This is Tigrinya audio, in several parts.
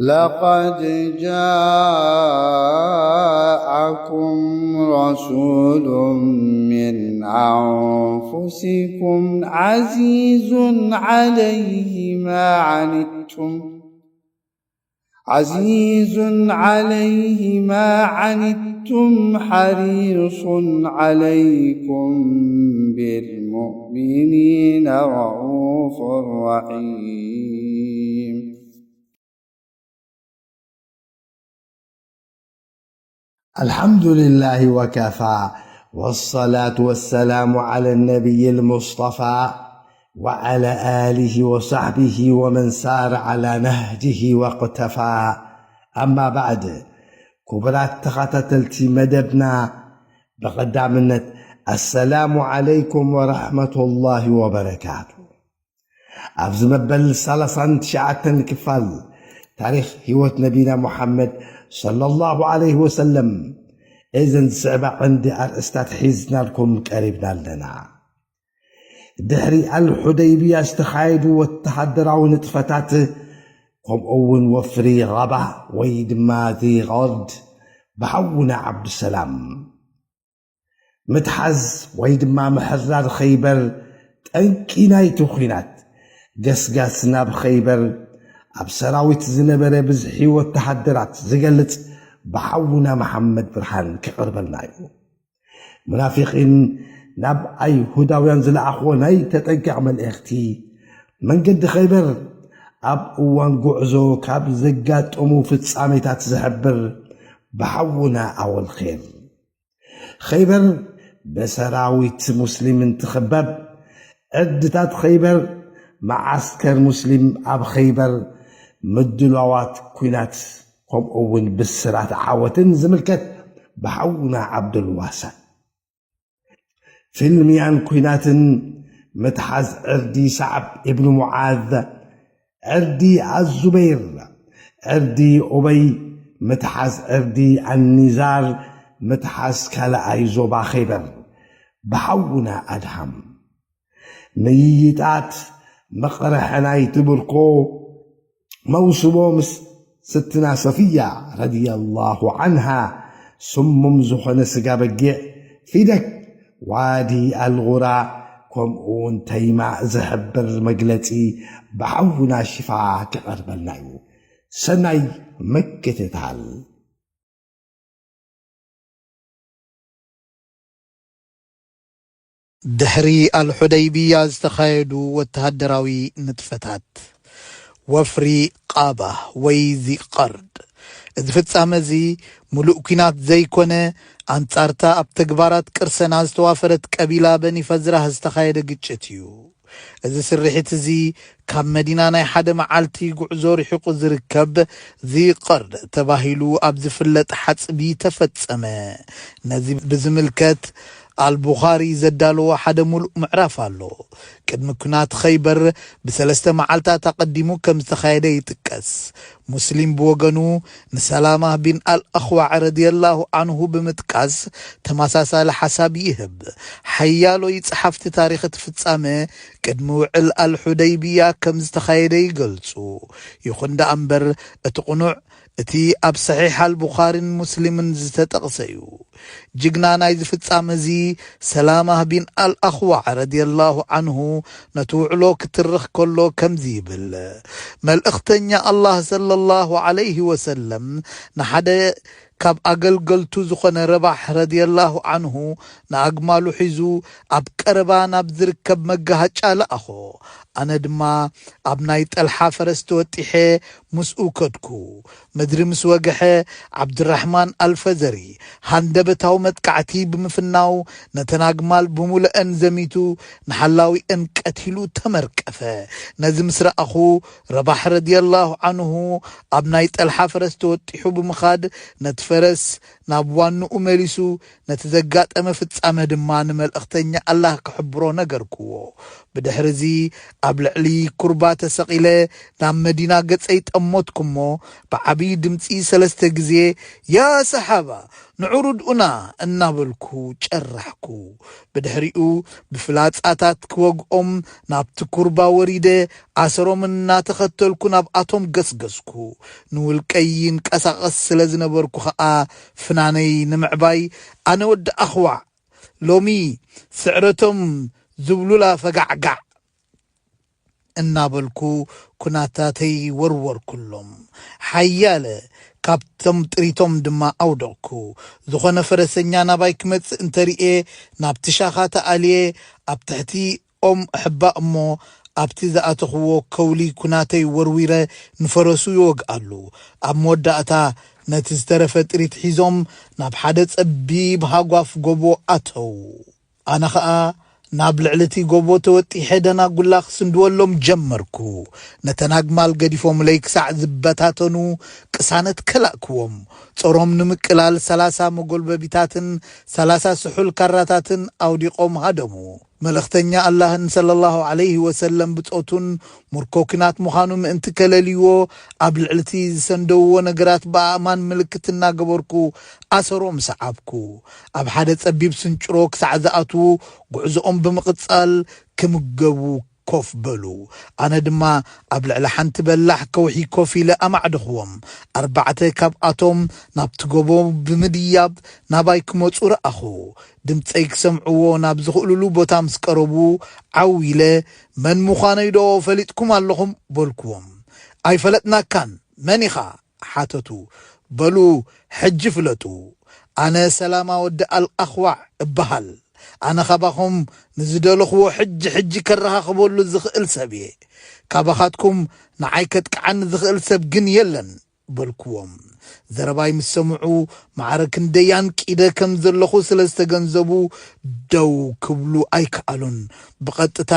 لقد جاءكم رسول من أنفسكم عزيز عليه ما عنتم، عزيز عليه ما عنتم حريص عليكم بالمؤمنين رءوف رحيم. الحمد لله وكفى، والصلاة والسلام على النبي المصطفى وعلى آله وصحبه ومن سار على نهجه واقتفى. أما بعد، ክቡራት ተኸታተልቲ መደብና፣ ብቐዳምነት ኣሰላሙ ዓለይኩም ወረሕመቱላሂ ወበረካቱ። ኣብዚ መበል ሰላሳን ትሽዓተን ክፋል ታሪኽ ህይወት ነቢና ሙሓመድ ሰለላሁ ዓለይሂ ወሰለም፣ እዘን ዝስዕባ ቀንዲ ኣርእስታት ሒዝናልኩም ቀሪብና ኣለና። ድሕሪ ኣልሑደይብያ ዝተኻየዱ ወተሃደራዊ ንጥፈታት፣ ከምኡ እውን ወፍሪ ቐባ ወይ ድማ ዚ ቐርድ ብሓውና ዓብዱሰላም፣ ምትሓዝ ወይ ድማ ምሕራር ኸይበር ጠንቂ ናይቲ ኹናት፣ ገስጋስ ናብ ኸይበር፣ ኣብ ሰራዊት ዝነበረ ብዝሒ ወተሃደራት ዝገልጽ ብሓውና መሓመድ ብርሃን ክቐርበልና እዩ። ሙናፊቒን ናብ ኣይሁዳውያን ዝለኣኽዎ ናይ ተጠንቀቕ መልእኽቲ፣ መንገዲ ኸይበር ኣብ እዋን ጉዕዞ ካብ ዘጋጠሙ ፍጻሜታት ዝሕብር ብሓውና ኣወል ኼር። ኸይበር ብሰራዊት ሙስሊም እንትኽበብ፣ ዕድታት ኸይበር፣ መዓስከር ሙስሊም ኣብ ኸይበር፣ ምድላዋት ኲናት፣ ከምኡ እውን ብስራት ዓወትን ዝምልከት ብሓውና ዓብዱልዋሳእ። ፍልምያን ኲናትን፣ ምትሓዝ ዕርዲ ሰዓብ ኢብኑ ሙዓዝ፣ ዕርዲ ኣዙበይር፣ ዕርዲ ኡበይ፣ ምትሓዝ ዕርዲ ኣኒዛር፣ ምትሓዝ ካልኣይ ዞባ ኸይበር ብሓውና ኣድሃም። ምይይጣት መቕርሐ ናይቲ ብርኮ መውስቦ ምስ ስትና ሰፊያ ረዲየላሁ ዓንሃ፣ ስሙም ዝኾነ ስጋ በጊዕ፣ ፊደክ፣ ዋዲ ኣልጉራ፣ ከምኡ እውን ተይማ ዝሕብር መግለጺ ብሓውና ሽፋ ክቐርበልና እዩ። ሰናይ ምክትታል። ድሕሪ ኣልሑደይብያ ዝተኻየዱ ወተሃደራዊ ንጥፈታት፣ ወፍሪ ቓባ ወይ ዚቐርድ። እዚ ፍጻመ እዚ ምሉእ ኲናት ዘይኮነ፣ ኣንጻርታ ኣብ ተግባራት ቅርሰና ዝተዋፈረት ቀቢላ በኒ ፈዝራህ ዝተኻየደ ግጭት እዩ። እዚ ስርሒት እዚ ካብ መዲና ናይ ሓደ መዓልቲ ጉዕዞ ርሒቑ ዝርከብ ዚቐርድ ተባሂሉ ኣብ ዝፍለጥ ሓጽቢ ተፈጸመ። ነዚ ብዝምልከት ኣልቡኻሪ ዘዳለዎ ሓደ ሙሉእ ምዕራፍ ኣሎ። ቅድሚ ኲናት ኸይበር ብሰለስተ መዓልታት ኣቐዲሙ ከም ዝተኻየደ ይጥቀስ። ሙስሊም ብወገኑ ንሰላማ ቢን ኣልኣኽዋዕ ረዲየላሁ ዓንሁ ብምጥቃስ ተመሳሳሊ ሓሳብ ይህብ። ሓያሎ ጸሓፍቲ ታሪኽ እቲ ፍጻመ ቅድሚ ውዕል ኣልሑደይብያ ከም ዝተኻየደ ይገልጹ። ይኹን ደኣ እምበር፣ እቲ ቅኑዕ እቲ ኣብ ሰሒሕ ኣልቡኻሪን ሙስሊምን ዝተጠቕሰ እዩ። ጅግና ናይዚ ፍጻመ እዚ ሰላማህ ቢን ኣልኣኽዋዕ ረዲየላሁ ዓንሁ ነቲ ውዕሎ ክትርኽ ከሎ ከምዚ ይብል፣ መልእኽተኛ ኣላህ ሰለላሁ ዓለይሂ ወሰለም ንሓደ ካብ ኣገልገልቱ ዝኾነ ረባሕ ረዲየላሁ ዓንሁ ንኣግማሉ ሒዙ ኣብ ቀረባ ናብ ዝርከብ መጋሃጫ ለኣኾ። ኣነ ድማ ኣብ ናይ ጠልሓ ፈረስ ተወጢሐ ምስኡ ከድኩ። ምድሪ ምስ ወግሐ፣ ዓብድራሕማን ኣልፈዘሪ ሃንደበታዊ መጥቃዕቲ ብምፍናው፣ ነተን ኣግማል ብምሉአን ዘሚቱ፣ ንሓላዊአን ቀቲሉ ተመርቀፈ። ነዚ ምስ ረኣኹ፣ ረባሕ ረዲየላሁ ዓንሁ ኣብ ናይ ጠልሓ ፈረስ ተወጢሑ ብምኻድ፣ ነቲ ፈረስ ናብ ዋንኡ መሊሱ፣ ነቲ ዘጋጠመ ፍጻመ ድማ ንመልእኽተኛ ኣላህ ክሕብሮ ነገርክዎ። ብድሕሪ እዚ ኣብ ልዕሊ ኩርባ ተሰቒለ ናብ መዲና ገጸይ ጠሞትኩ እሞ፣ ብዓብዪ ድምጺ ሰለስተ ግዜ፣ "ያ ሰሓባ፣ ንዑ ርድኡና!" እናበልኩ ጨራሕኩ። ብድሕሪኡ ብፍላጻታት ክወግኦም ናብቲ ኩርባ ወሪደ፣ ኣሰሮም እናተኸተልኩ ናብኣቶም ገስገስኩ። ንውልቀይ ይንቀሳቐስ ስለ ዝነበርኩ ኸኣ፣ ፍናነይ ንምዕባይ፣ ኣነ ወዲ ኣኽዋዕ፣ ሎሚ ስዕረቶም ዝብሉላ ፈጋዕጋዕ እናበልኩ ኩናታተይ ወርወርኩሎም። ሓያለ ካብቶም ጥሪቶም ድማ ኣውደቕኩ። ዝኾነ ፈረሰኛ ናባይ ክመጽእ እንተርእየ፣ ናብቲ ሻኻ ተኣልየ ኣብ ትሕቲ ኦም እሕባእ እሞ፣ ኣብቲ ዝኣተኽዎ ከውሊ ኩናተይ ወርዊረ ንፈረሱ ይወግኣሉ። ኣብ መወዳእታ ነቲ ዝተረፈ ጥሪት ሒዞም ናብ ሓደ ጸቢብ ሃጓፍ ጎቦ ኣተዉ። ኣነ ኸኣ ናብ ልዕሊ እቲ ጎቦ ተወጢሐ ደናጉላ ክስንድወሎም ጀመርኩ። ነተን ኣግማል ገዲፎምለይ ክሳዕ ዝበታተኑ ቅሳነት ከላእክዎም። ጾሮም ንምቅላል ሰላሳ መጎልበቢታትን ሰላሳ ስሑል ካራታትን ኣውዲቖም ሃደሙ። መልእኽተኛ ኣላህን ሰለላሁ ዐለይሂ ወሰለም ብጾቱን ምርኮ ኲናት ምዃኑ ምእንቲ ከለልይዎ፣ ኣብ ልዕሊ እቲ ዝሰንደውዎ ነገራት ብኣእማን ምልክት እናገበርኩ ኣሰሮም ሰዓብኩ። ኣብ ሓደ ጸቢብ ስንጭሮ ክሳዕ ዝኣትዉ፣ ጉዕዞኦም ብምቕጻል ክምገቡ ኮፍ በሉ። ኣነ ድማ ኣብ ልዕሊ ሓንቲ በላሕ ከውሒ ኮፍ ኢለ ኣማዕደኽዎም። ኣርባዕተ ካብኣቶም ናብቲ ጎቦ ብምድያብ ናባይ ክመጹ ረኣኹ። ድምጸይ ክሰምዕዎ ናብ ዝኽእሉሉ ቦታ ምስ ቀረቡ፣ ዓው ኢለ፣ "መን ምዃነይ ዶ ፈሊጥኩም ኣለኹም?" በልኩዎም። "ኣይፈለጥናካን፣ መን ኢኻ?" ሓተቱ። "በሉ፣ ሕጂ ፍለጡ። ኣነ ሰላማ ወዲ ኣልኣኽዋዕ እበሃል። ኣነ ካባኹም ንዝደለኽዎ ሕጂ ሕጂ ከረኻኽበሉ ዝኽእል ሰብ እየ። ካባኻትኩም ንዓይ ከጥቅዓኒ ዝኽእል ሰብ ግን የለን" በልክዎም። ዘረባይ ምስ ሰምዑ፣ ማዕረ ክንደይ ኣንቂደ ከም ዘለኹ ስለ ዝተገንዘቡ፣ ደው ክብሉ ኣይከኣሉን። ብቐጥታ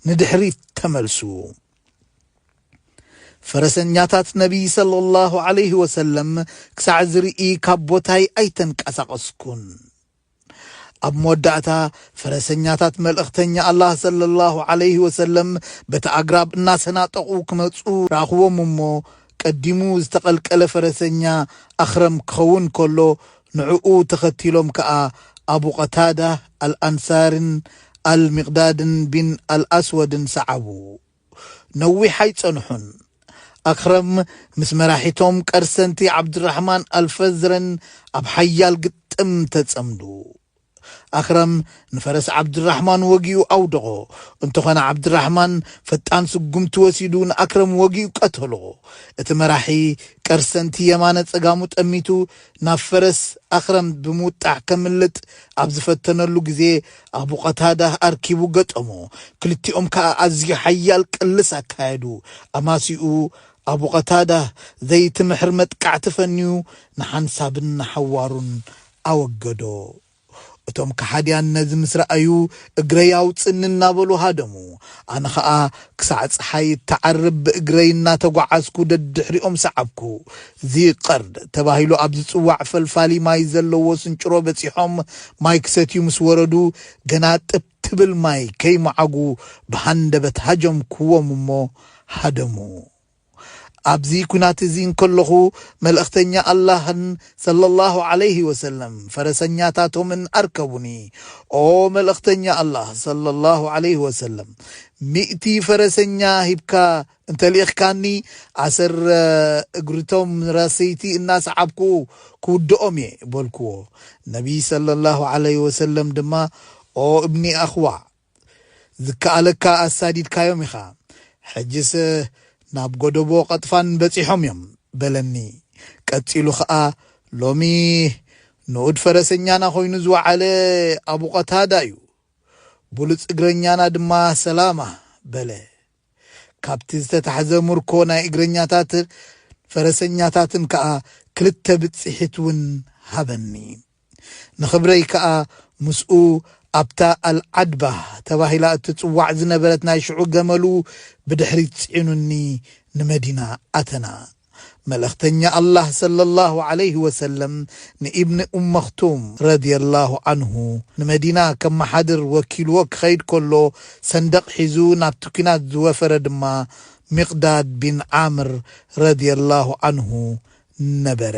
ንድሕሪት ተመልሱ። ፈረሰኛታት ነቢይ ሰለላሁ ዐለይሂ ወሰለም ክሳዕ ዝርኢ ካብ ቦታይ ኣይተንቀሳቐስኩን። ኣብ መወዳእታ፣ ፈረሰኛታት መልእኽተኛ ኣላህ ሰለላሁ ዐለይሂ ወሰለም በቲ ኣግራብ እናሰናጠቑ ክመጹ ረኣኽዎም እሞ፣ ቀዲሙ ዝተቐልቀለ ፈረሰኛ ኣኽረም ክኸውን ከሎ፣ ንዕኡ ተኸቲሎም ከኣ ኣቡ ቀታዳ ኣልኣንሳርን ኣልሚቕዳድን ቢን ኣልኣስወድን ሰዓቡ። ነዊሕ ኣይጸንሑን። ኣኽረም ምስ መራሒቶም ቀርሰንቲ ዓብድራሕማን ኣልፈዝረን ኣብ ሓያል ግጥም ተጸምዱ። ኣኽረም ንፈረስ ዓብድራሕማን ወጊኡ ኣውደቖ። እንተኾነ ዓብድራሕማን ፈጣን ስጉምቲ ወሲዱ ንኣክረም ወጊኡ ቀተሎ። እቲ መራሒ ቀርሰንቲ የማነ ጸጋሙ ጠሚቱ ናብ ፈረስ ኣኽረም ብምውጣሕ ከምልጥ ኣብ ዝፈተነሉ ግዜ፣ ኣቡ ቀታዳ ኣርኪቡ ገጠሞ። ክልቲኦም ከኣ ኣዝዩ ሓያል ቅልስ ኣካየዱ። ኣማሲኡ ኣቡ ቀታዳ ዘይትምሕር መጥቃዕቲ ፈንዩ ንሓንሳብን ንሓዋሩን ኣወገዶ። እቶም ከሓድያን ነዚ ምስ ረኣዩ፣ "እግረይ ኣውጽኒ" እናበሉ ሃደሙ። ኣነ ኸኣ ክሳዕ ጸሓይ እትዓርብ ብእግረይ እናተጓዓዝኩ ደድሕሪኦም ሰዓብኩ። ዚ ቀርድ ተባሂሉ ኣብ ዝጽዋዕ ፈልፋሊ ማይ ዘለዎ ስንጭሮ በጺሖም፣ ማይ ክሰትዩ ምስ ወረዱ፣ ገና ጥብ ትብል ማይ ከይመዓጉ ብሃንደበት ሃጀምክዎም እሞ ሃደሙ። ኣብዚ ኲናት እዚ እንከለኹ፣ መልእኽተኛ ኣላህን ሰለላሁ ዐለይሂ ወሰለም ፈረሰኛታቶምን ኣርከቡኒ። "ኦ መልእኽተኛ ኣላህ ሰለላሁ ዐለይሂ ወሰለም፣ ሚእቲ ፈረሰኛ ሂብካ እንተልኢኽካኒ፣ ኣሰር እግርቶም ረሰይቲ እናሰዓብኩ ክውድኦም እየ" በልክዎ። ነቢይ ሰለላሁ ዐለይሂ ወሰለም ድማ፣ "ኦ እብኒ ኣኽዋ፣ ዝከኣለካ ኣሳዲድካዮም ኢኻ። ሕጅስ ናብ ጎደቦ ቀጥፋን በጺሖም እዮም" በለኒ። ቀጺሉ ኸኣ፣ "ሎሚ ንኡድ ፈረሰኛና ኮይኑ ዝወዓለ ኣቡ ቀታዳ እዩ። ብሉጽ እግረኛና ድማ ሰላማ" በለ። ካብቲ ዝተታሕዘ ምርኮ ናይ እግረኛታትን ፈረሰኛታትን ከኣ ክልተ ብጽሒት እውን ሃበኒ። ንኽብረይ ከኣ ምስኡ ኣብታ ኣልዓድባ ተባሂላ እትጽዋዕ ዝነበረት ናይ ሽዑ ገመሉ ብድሕሪት ጽዒኑኒ ንመዲና ኣተና። መልእኽተኛ ኣላህ ሰለላሁ ዐለይሂ ወሰለም ንኢብኒ ኡም መኽቱም ረዲየላሁ ዐንሁ ንመዲና ከመሓድር ወኪልዎ ክኸይድ ከሎ፣ ሰንደቕ ሒዙ ናብቲ ኲናት ዝወፈረ ድማ ሚቕዳድ ቢን ዓምር ረዲየላሁ ዐንሁ ነበረ።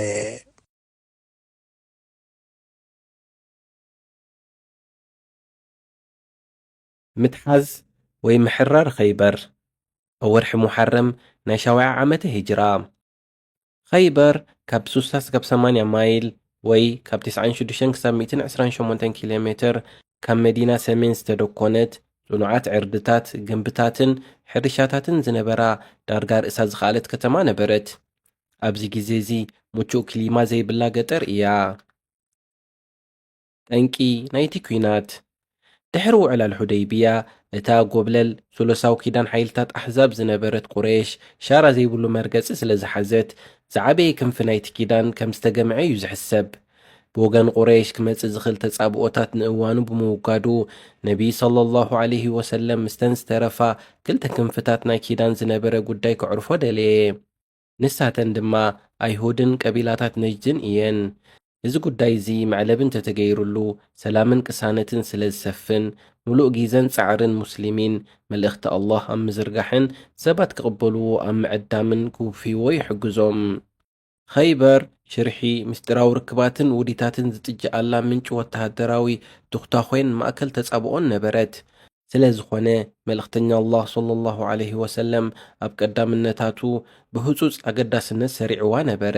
ምትሓዝ ወይ ምሕራር ኸይበር፣ ኣብ ወርሒ ሙሓረም ናይ ሻውዓይ ዓመተ ሂጅራ። ኸይበር ካብ ሱሳ ስጋብ ሰማንያ ማይል ወይ ካብ ተስዓን ሽዱሽተን ክሳብ ሚእትን ዕስራን ሸሞንተን ኪሎ ሜትር ካብ መዲና ሰሜን ዝተደኮነት፣ ጽኑዓት ዕርድታት፣ ግንብታትን ሕርሻታትን ዝነበራ፣ ዳርጋ ርእሳ ዝኸኣለት ከተማ ነበረት። ኣብዚ ግዜ እዚ ምቹእ ክሊማ ዘይብላ ገጠር እያ። ጠንቂ ናይቲ ኲናት። ድሕሪ ውዕል ኣልሑደይብያ፣ እታ ጎብለል ሱሉሳዊ ኪዳን ሓይልታት ኣሕዛብ ዝነበረት ቁረይሽ፣ ሻራ ዘይብሉ መርገጺ ስለ ዝሓዘት፣ ዝዓበየ ክንፊ ናይቲ ኪዳን ከም ዝተገምዐ እዩ ዝሕሰብ። ብወገን ቁረይሽ ክመጽእ ዝኽእል ተጻብኦታት ንእዋኑ ብምውጋዱ፣ ነቢ ሰለላሁ ዐለይሂ ወሰለም ምስተን ዝተረፋ ክልተ ክንፍታት ናይ ኪዳን ዝነበረ ጉዳይ ከዕርፎ ደለየ። ንሳተን ድማ ኣይሁድን ቀቢላታት ነጅድን እየን። እዚ ጉዳይ እዚ መዕለቢ እንተተገይሩሉ፣ ሰላምን ቅሳነትን ስለ ዝሰፍን፣ ምሉእ ጊዘን ጻዕርን ሙስሊሚን መልእኽቲ ኣላህ ኣብ ምዝርጋሕን ሰባት ክቕበልዎ ኣብ ምዕዳምን ክውፍይዎ ይሕግዞም። ኸይበር፣ ሽርሒ፣ ምስጢራዊ ርክባትን ውዲታትን ዝጥጅኣላ ምንጪ ወተሃደራዊ ቱኽታኾይን ማእከል ተጻብኦን ነበረት። ስለ ዝኾነ፣ መልእኽተኛ ኣላህ ሰለላሁ ዐለይሂ ወሰለም ኣብ ቀዳምነታቱ ብህጹጽ ኣገዳስነት ሰሪዕዋ ነበረ።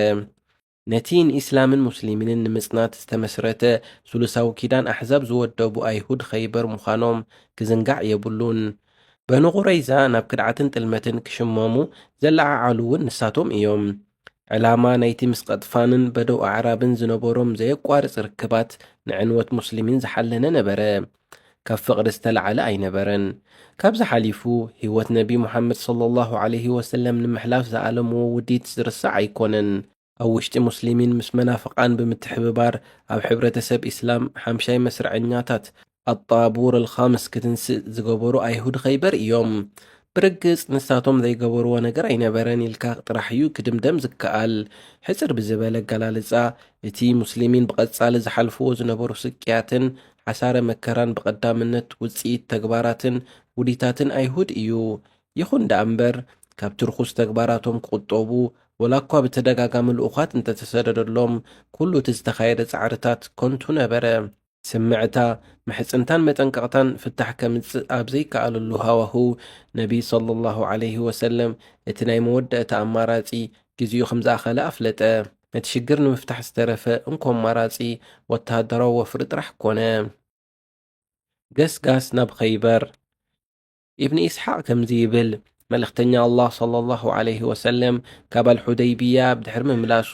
ነቲ ንኢስላምን ሙስሊሚንን ንምጽናት ዝተመስረተ ሱሉሳዊ ኪዳን ኣሕዛብ ዝወደቡ ኣይሁድ ኸይበር ምዃኖም ክዝንጋዕ የብሉን። በኑ ቁረይዛ ናብ ክድዓትን ጥልመትን ክሽመሙ ዘለዓዓሉ እውን ንሳቶም እዮም። ዕላማ ናይቲ ምስ ቐጥፋንን በደው ኣዕራብን ዝነበሮም ዘየቋርጽ ርክባት ንዕንወት ሙስሊሚን ዝሓለነ ነበረ። ካብ ፍቕሪ ዝተላዕለ ኣይነበረን። ካብዚ ሓሊፉ፣ ህይወት ነቢ ሙሓመድ ሰለላሁ ዐለይሂ ወሰለም ንምሕላፍ ዝኣለምዎ ውዲት ዝርሳዕ ኣይኮነን። ኣብ ውሽጢ ሙስሊሚን ምስ መናፍቓን ብምትሕብባር፣ ኣብ ሕብረተሰብ ኢስላም ሓምሻይ መስርዐኛታት ኣጣቡር ኣልኻምስ ክትንስእ ዝገበሩ ኣይሁድ ኸይበር እዮም። ብርግጽ ንሳቶም ዘይገበርዎ ነገር ኣይነበረን ኢልካ ጥራሕ እዩ ክድምደም ዝከኣል። ሕጽር ብዝበለ ኣገላልጻ፣ እቲ ሙስሊሚን ብቐጻሊ ዝሓልፍዎ ዝነበሩ ስቅያትን ሓሳረ መከራን ብቐዳምነት ውጽኢት ተግባራትን ውዲታትን ኣይሁድ እዩ። ይኹን ደኣ እምበር፣ ካብቲ ርኹስ ተግባራቶም ክቑጠቡ፣ ወላ እኳ ብተደጋጋሚ ልኡኻት እንተተሰደደሎም፣ ኩሉ እቲ ዝተኻየደ ጻዕርታት ከንቱ ነበረ። ስምዕታ፣ ምሕጽንታን መጠንቀቕታን ፍታሕ ከምጽእ ኣብ ዘይከኣለሉ ሃዋህው፣ ነቢ ሰለላሁ ዐለይሂ ወሰለም እቲ ናይ መወዳእታ ኣማራጺ ግዜኡ ከም ዝኣኸለ ኣፍለጠ። ነቲ ሽግር ንምፍታሕ ዝተረፈ እንኮ ኣማራጺ ወተሃደራዊ ወፍሪ ጥራሕ ኮነ። ገስጋስ ናብ ኸይበር። ኢብን ኢስሓቕ ከምዚ ይብል፣ መልእኽተኛ ኣላህ ሰለላሁ ዐለይሂ ወሰለም ካብ ኣልሑደይብያ ብድሕሪ ምምላሱ፣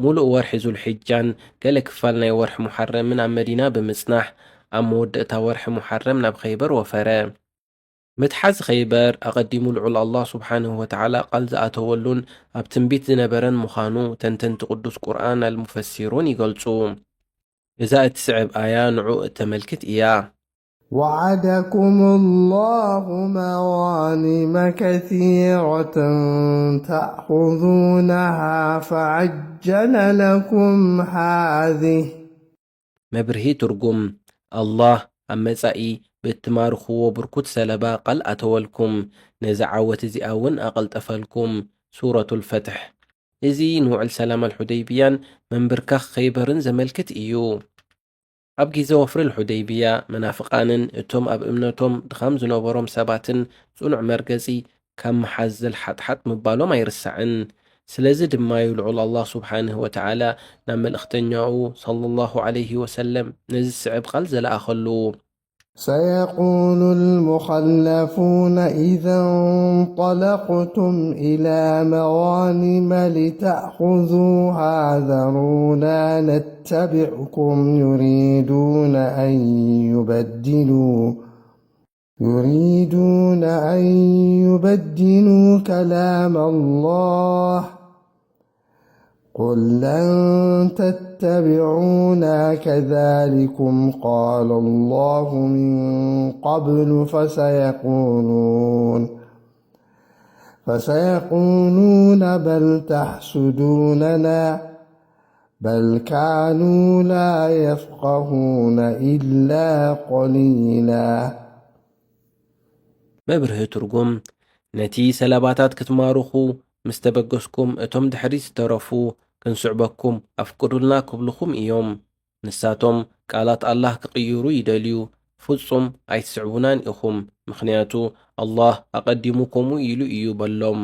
ሙሉእ ወርሒ ዙልሕጃን ገለ ክፋል ናይ ወርሒ ሙሓረምን ኣብ መዲና ብምጽናሕ፣ ኣብ መወዳእታ ወርሒ ሙሓረም ናብ ኸይበር ወፈረ። ምትሓዝ ኸይበር ኣቐዲሙ ልዑል ኣላህ ሱብሓነሁ ወተዓላ ቃል ዝኣተወሉን ኣብ ትንቢት ዝነበረን ምዃኑ ተንተንቲ ቅዱስ ቁርኣን ኣልሙፈሲሩን ይገልጹ። እዛ እትስዕብ ኣያ ንዑ እተመልክት እያ። وعدكم الله مغانم كثيرة تأخذونها فعجل لكم هذه. መብርሂ ትርጉም፣ ኣላህ ኣብ መጻኢ ብእትማርኽዎ ብርኩት ሰለባ ቃል ኣተወልኩም፣ ነዚ ዓወት እዚኣ እውን ኣቐልጠፈልኩም። ሱረቱል ፈትሕ። እዚ ንውዕል ሰላም ኣልሑደይብያን ምንብርካኽ ኸይበርን ዘመልክት እዩ። ኣብ ግዜ ወፍሪ ኣልሑደይብያ፣ መናፍቓንን እቶም ኣብ እምነቶም ድኻም ዝነበሮም ሰባትን ጽኑዕ መርገጺ ካብ ምሓዝ ዘልሓጥሓጥ ምባሎም ኣይርሳዕን። ስለዚ ድማ እዩ ልዑል ኣላህ ሱብሓነሁ ወተዓላ ናብ መልእኽተኛኡ ሰለላሁ ዐለይሂ ወሰለም ነዚ ዝስዕብ ቃል ዘለኣኸሉ። سيقول المخلفون إذا انطلقتم إلى مغانم لتأخذوها ذرونا نتبعكم يريدون أن يبدلوا يريدون أن يبدلوا كلام الله قل لن تتبعونا كذلكم قال الله من قبل فسيقولون فسيقولون بل تحسدوننا بل كانوا لا يفقهون إلا قليلا. መብርሂ ትርጉም፣ ነቲ ሰለባታት ክትማርኹ ምስ ተበገስኩም፣ እቶም ድሕሪት ዝተረፉ ክንስዕበኩም ኣፍቅዱልና ክብልኹም እዮም። ንሳቶም ቃላት ኣላህ ክቕይሩ ይደልዩ፣ ፍጹም ኣይትስዕቡናን ኢኹም፣ ምኽንያቱ ኣላህ ኣቐዲሙ ከምኡ ኢሉ እዩ በሎም።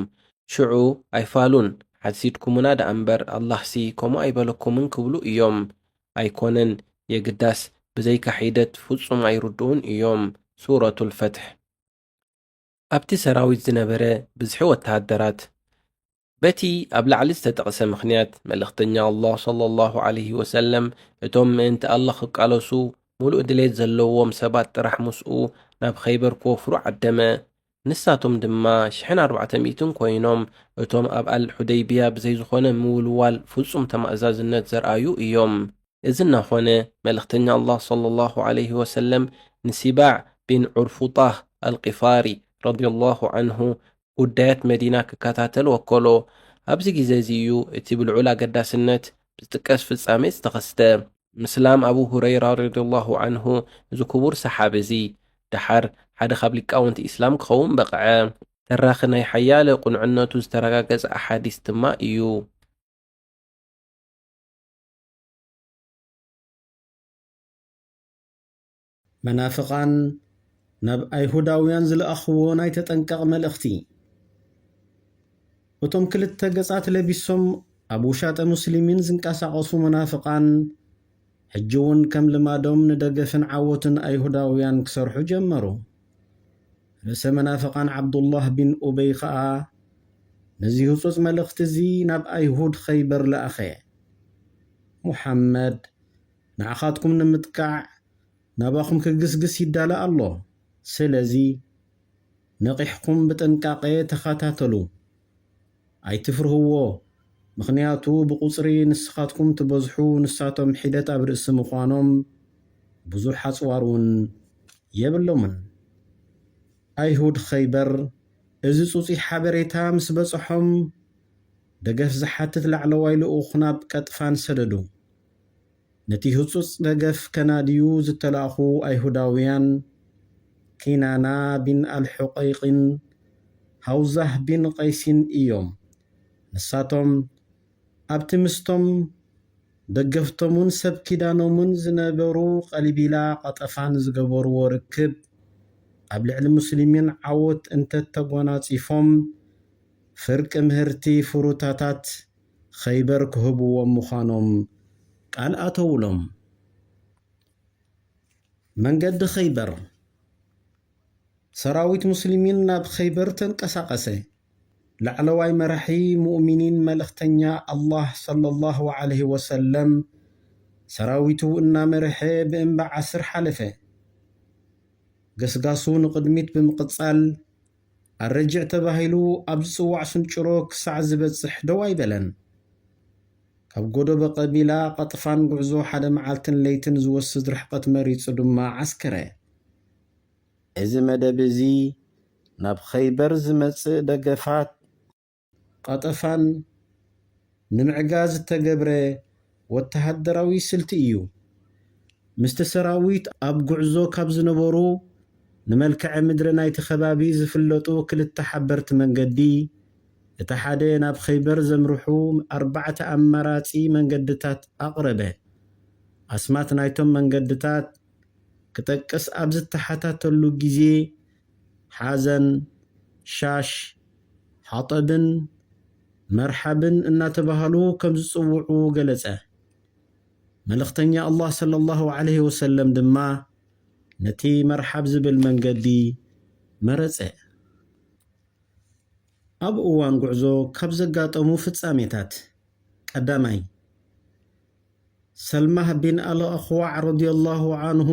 ሽዑ ኣይፋሉን፣ ሓሲድኩምና ደኣ እምበር ኣላህሲ ከምኡ ኣይበለኩምን ክብሉ እዮም። ኣይኮነን፣ የግዳስ ብዘይካ ሒደት ፍጹም ኣይርድኡን እዮም። ሱረቱል ፈትሕ። ኣብቲ ሰራዊት ዝነበረ ብዝሒ ወተሃደራት። በቲ ኣብ ላዕሊ ዝተጠቕሰ ምኽንያት፣ መልእኽተኛ ኣላህ ሰለላሁ ዐለይሂ ወሰለም፣ እቶም ምእንቲ ኣላህ ክቃለሱ ምሉእ ድሌት ዘለዎም ሰባት ጥራሕ ምስኡ ናብ ኸይበር ክወፍሩ ዓደመ። ንሳቶም ድማ ሽሕን ኣርባዕተ ሚእትን ኮይኖም፣ እቶም ኣብ ኣል ሑደይቢያ ብዘይ ዝኾነ ምውልዋል ፍጹም ተማእዛዝነት ዘርኣዩ እዮም። እዚ እናኾነ፣ መልእኽተኛ ኣላህ ሰለላሁ ዐለይሂ ወሰለም ንሲባዕ ቢን ዑርፉጣህ ኣልቂፋሪ ረዲየላሁ ዐንሁ ጉዳያት መዲና ክከታተል ወከሎ። ኣብዚ ግዜ እዚ እዩ እቲ ብልዑል ኣገዳስነት ዝጥቀስ ፍጻሜ ዝተኸስተ። ምስላም ኣቡ ሁረይራ ረዲየላሁ ዐንሁ፣ እዚ ክቡር ሰሓቢ እዚ ደሓር ሓደ ካብ ሊቃውንቲ ኢስላም ክኸውን በቕዐ። ተራኺ ናይ ሓያለ ቁንዕነቱ ዝተረጋገጸ ኣሓዲስ ድማ እዩ። መናፍቓን ናብ ኣይሁዳውያን ዝለኣኽዎ ናይ ተጠንቀቕ መልእኽቲ። እቶም ክልተ ገጻት ለቢሶም ኣብ ውሻጠ ሙስሊሚን ዝንቀሳቐሱ መናፍቓን፣ ሕጂ እውን ከም ልማዶም ንደገፍን ዓወትን ኣይሁዳውያን ክሰርሑ ጀመሩ። ርእሰ መናፍቓን ዓብዱላህ ቢን ኡበይ ኸኣ ነዚ ህጹጽ መልእኽቲ እዚ ናብ ኣይሁድ ኸይበር ለኣኸ። ሙሓመድ ንዓኻትኩም ንምጥቃዕ ናባኹም ክግስግስ ይዳለ ኣሎ። ስለዚ ነቒሕኩም ብጥንቃቐ ተኸታተሉ። ኣይትፍርህዎ፣ ምኽንያቱ ብቑጽሪ ንስኻትኩም ትበዝሑ፣ ንሳቶም ሒደት ኣብ ርእሲ ምዃኖም ብዙሕ ኣጽዋር እውን የብሎምን። ኣይሁድ ኸይበር እዚ ጹጺ ሓበሬታ ምስ በጽሖም፣ ደገፍ ዝሓትት ላዕለዋይ ልኡኽ ናብ ቀጥፋን ሰደዱ። ነቲ ህጹጽ ደገፍ ከናድዩ ዝተላእኹ ኣይሁዳውያን፣ ኪናና ቢን ኣልሑቀይቅን ሃውዛህ ቢን ቀይሲን እዮም። ንሳቶም ኣብቲ ምስቶም ደገፍቶምን ሰብ ኪዳኖምን ዝነበሩ ቀሊቢላ ቀጠፋን ዝገበርዎ ርክብ፣ ኣብ ልዕሊ ሙስሊሚን ዓወት እንተተጓናጺፎም፣ ፍርቂ ምህርቲ ፍሩታታት ኸይበር ክህብዎም ምዃኖም ቃል ኣተውሎም። መንገዲ ኸይበር። ሰራዊት ሙስሊሚን ናብ ኸይበር ተንቀሳቐሰ። ላዕለዋይ መራሒ ሙእሚኒን መልእኽተኛ ኣላህ ሰለላሁ ዐለይሂ ወሰለም ሰራዊቱ እናመርሐ ብእምባ ዓስር ሓለፈ። ገስጋሱ ንቕድሚት ብምቕጻል፣ ኣረጅዕ ተባሂሉ ኣብ ዝጽዋዕ ስንጭሮ ክሳዕ ዝበጽሕ ደው ኣይበለን። ካብ ጎደቦ ቀቢላ ቀጥፋን ጉዕዞ ሓደ መዓልትን ለይትን ዝወስድ ርሕቀት መሪጹ ድማ ዓስከረ። እዚ መደብ እዚ ናብ ኸይበር ዝመጽእ ደገፋት ቀጠፋን ንምዕጋዝ ዝተገብረ ወተሃደራዊ ስልቲ እዩ። ምስቲ ሰራዊት ኣብ ጉዕዞ ካብ ዝነበሩ ንመልክዐ ምድሪ ናይቲ ከባቢ ዝፍለጡ ክልተ ሓበርቲ መንገዲ፣ እቲ ሓደ ናብ ኸይበር ዘምርሑ ኣርባዕተ ኣማራጺ መንገድታት ኣቕረበ። ኣስማት ናይቶም መንገድታት ክጠቅስ ኣብ ዝተሓታተሉ ግዜ፣ ሓዘን፣ ሻሽ፣ ሓጠብን መርሓብን እናተባህሉ ከም ዝጽውዑ ገለጸ። መልእኽተኛ ኣላህ ሰለላሁ ዐለይሂ ወሰለም ድማ ነቲ መርሓብ ዝብል መንገዲ መረጸ። ኣብ እዋን ጉዕዞ ካብ ዘጋጠሙ ፍጻሜታት፣ ቀዳማይ፣ ሰልማህ ቢን ኣልኣኽዋዕ ረዲየላሁ ዐንሁ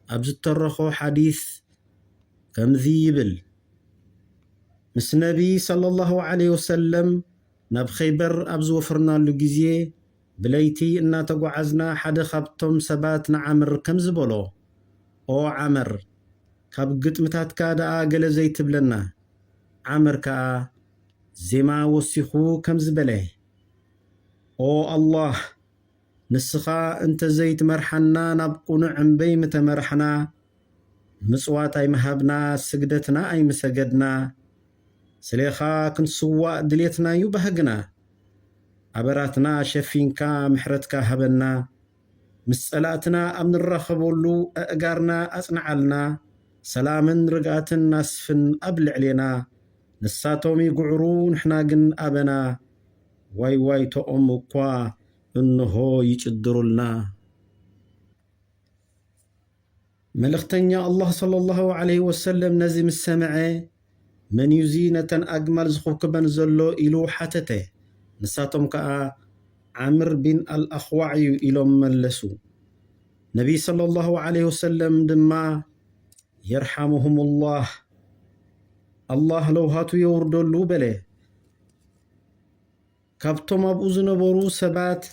ኣብ ዝተረኾ ሓዲስ ከምዚ ይብል፣ ምስ ነቢ ሰለላሁ ዐለይሂ ወሰለም ናብ ኸይበር ኣብ ዝወፈርናሉ ግዜ፣ ብለይቲ እናተጓዓዝና ሓደ ካብቶም ሰባት ንዓምር ከምዚ በሎ፣ ኦ ዓመር፣ ካብ ግጥምታትካ ደኣ ገለ ዘይትብለና? ዓመር ከኣ ዜማ ወሲኹ ከምዚ በለ፣ ኦ ኣላህ፣ ንስኻ እንተዘይትመርሓና ናብ ቅኑዕ እምበይ ምተመራሕና፣ ምጽዋት ኣይምሃብና፣ ስግደትና ኣይምሰገድና፣ ስሌኻ ክንስዋእ ድሌትና'ዩ ባህግና። ኣበራትና ሸፊንካ ምሕረትካ ሃበና። ምስ ጸላእትና ኣብ ንራኸበሉ ኣእጋርና ኣጽንዓልና። ሰላምን ርግኣትን ኣስፍን ኣብ ልዕሌና። ንሳቶም ይግዕሩ ንሕና ግን ኣበና። ዋይ ዋይቶኦም እኳ እንሆ ይጭድሩልና። መልእኽተኛ ኣላህ ሰለላሁ ዐለይሂ ወሰለም ነዚ ምስ ሰምዐ፣ መን እዩዚ ነተን ኣግማል ዝኹብኩበን ዘሎ? ኢሉ ሓተተ። ንሳቶም ከኣ፣ ዓምር ቢን ኣልኣኽዋዕ እዩ ኢሎም መለሱ። ነቢ ሰለላሁ ዐለይሂ ወሰለም ድማ፣ የርሓሙሁሙላህ፣ ኣላህ ለውሃቱ የውርደሉ በለ። ካብቶም ኣብኡ ዝነበሩ ሰባት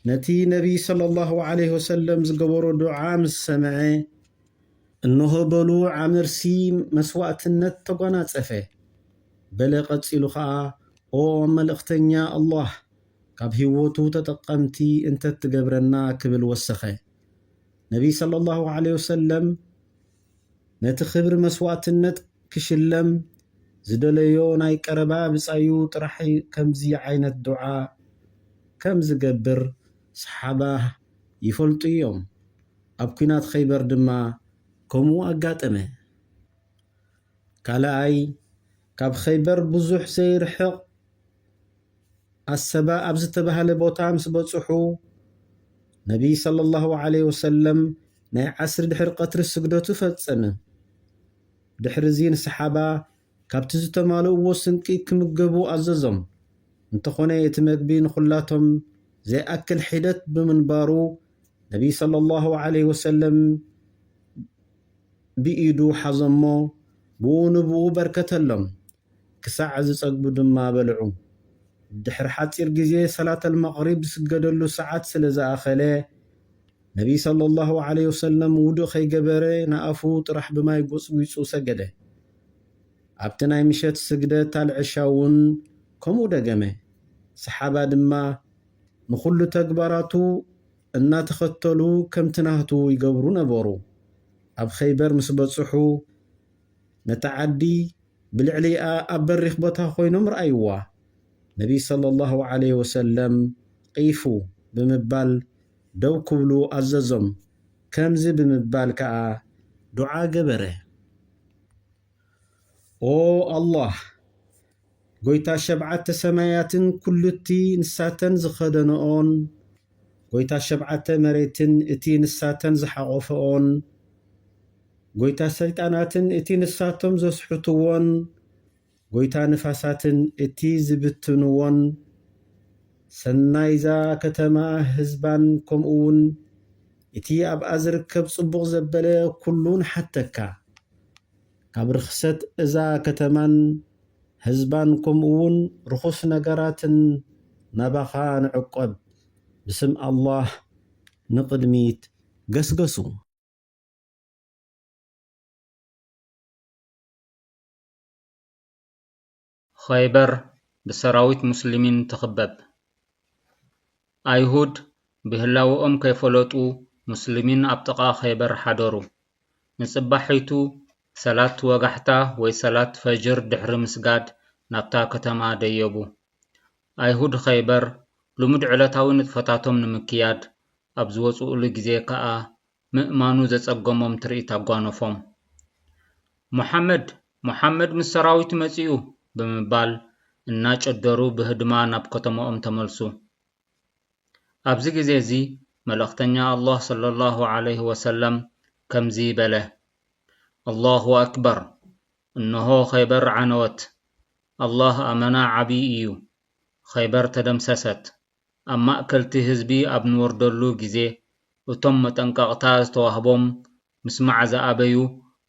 ነቲ ነቢ ሰለላሁ ዐለይሂ ወሰለም ዝገበሮ ዱዓ ምስ ሰምዐ፣ እንሆ በሉ ዓምርሲ መስዋእትነት ተጓናጸፈ። በለ ቀጺሉ ኸኣ፣ ኦ መልእኽተኛ ኣላህ፣ ካብ ህይወቱ ተጠቀምቲ እንተትገብረና ክብል ወሰኸ። ነቢ ሰለላሁ ዐለይሂ ወሰለም ነቲ ክብሪ መስዋእትነት ክሽለም ዝደለዮ ናይ ቀረባ ብጻዩ ጥራሕ ከምዚ ዓይነት ዱዓ ከም ዝገብር ሰሓባ ይፈልጡ እዮም። ኣብ ኲናት ኸይበር ድማ ከምኡ ኣጋጠመ። ካልኣይ፣ ካብ ኸይበር ብዙሕ ዘይርሕቕ ኣሰባ ኣብ ዝተባህለ ቦታ ምስ በጽሑ፣ ነቢ ሰለላሁ ዐለይሂ ወሰለም ናይ ዓስሪ ድሕሪ ቀትሪ ስግደቱ ፈጸመ። ድሕሪ እዚ ንሰሓባ ካብቲ ዝተማልእዎ ስንቂ ክምገቡ ኣዘዞም። እንተኾነ እቲ መግቢ ንኹላቶም ዘይኣክል ሒደት ብምንባሩ፣ ነቢ ሰለላሁ ዐለይሂ ወሰለም ብኢዱ ሓዞሞ፣ ብኡ ንብኡ በርከተሎም። ክሳዕ ዝጸግቡ ድማ በልዑ። ድሕሪ ሓጺር ግዜ ሰላተል መቕሪብ ዝስገደሉ ሰዓት ስለ ዝኣኸለ፣ ነቢ ሰለላሁ ዐለይሂ ወሰለም ውዱእ ከይገበረ ንኣፉ ጥራሕ ብማይ ጎጽጒጹ ሰገደ። ኣብቲ ናይ ምሸት ስግደት ኣልዕሻ እውን ከምኡ ደገመ። ሰሓባ ድማ ንኹሉ ተግባራቱ እናተኸተሉ ከምቲ ናህቱ ይገብሩ ነበሩ። ኣብ ኸይበር ምስ በጽሑ፣ ነታ ዓዲ ብልዕሊኣ ኣብ በሪኽ ቦታ ኮይኖም ረኣይዋ። ነቢ ሰለላሁ ዐለይሂ ወሰለም ቂፉ ብምባል ደው ክብሉ ኣዘዞም። ከምዚ ብምባል ከኣ ዱዓ ገበረ። ኦ ኣላህ፣ ጎይታ ሸብዓተ ሰማያትን ኩሉቲ ንሳተን ዝኸደነኦን፣ ጎይታ ሸብዓተ መሬትን እቲ ንሳተን ዝሓቖፈኦን፣ ጎይታ ሰይጣናትን እቲ ንሳቶም ዘስሕትዎን፣ ጎይታ ንፋሳትን እቲ ዝብትንዎን፣ ሰናይዛ ከተማ ህዝባን ከምኡውን እቲ ኣብኣ ዝርከብ ጽቡቕ ዘበለ ኩሉ ንሓተካ። ካብ ርኽሰት እዛ ከተማን ህዝባን ከምኡውን ርኹስ ነገራትን ናባኻ ንዕቆብ። ብስም ኣላህ ንቕድሚት ገስገሱ። ኸይበር ብሰራዊት ሙስሊሚን ትኽበብ። ኣይሁድ ብህላወኦም ከይፈለጡ ሙስሊሚን ኣብ ጥቓ ኸይበር ሓደሩ። ንጽባሒቱ ሰላት ወጋሕታ ወይ ሰላት ፈጅር ድሕሪ ምስጋድ ናብታ ከተማ ደየቡ። ኣይሁድ ኸይበር ልሙድ ዕለታዊ ንጥፈታቶም ንምክያድ ኣብ ዝወጽኡሉ ግዜ ከኣ ምእማኑ ዘጸገሞም ትርኢት ኣጓነፎም። "ሙሓመድ፣ ሙሓመድ ምስ ሰራዊቱ መጺኡ!" ብምባል እናጨደሩ ብህድማ ናብ ከተማኦም ተመልሱ። ኣብዚ ግዜ እዚ መልእኽተኛ ኣላህ ሰለላሁ ዐለይሂ ወሰለም ከምዚ በለ፣ "ኣላሁ ኣክበር! እንሆ ኸይበር ዓነወት! ኣላህ ኣመና ዓብዪ እዩ! ኸይበር ተደምሰሰት!" ኣብ ማእከልቲ ህዝቢ ኣብ ንወርደሉ ግዜ፣ እቶም መጠንቀቕታ ዝተዋህቦም ምስማዕ ዝኣበዩ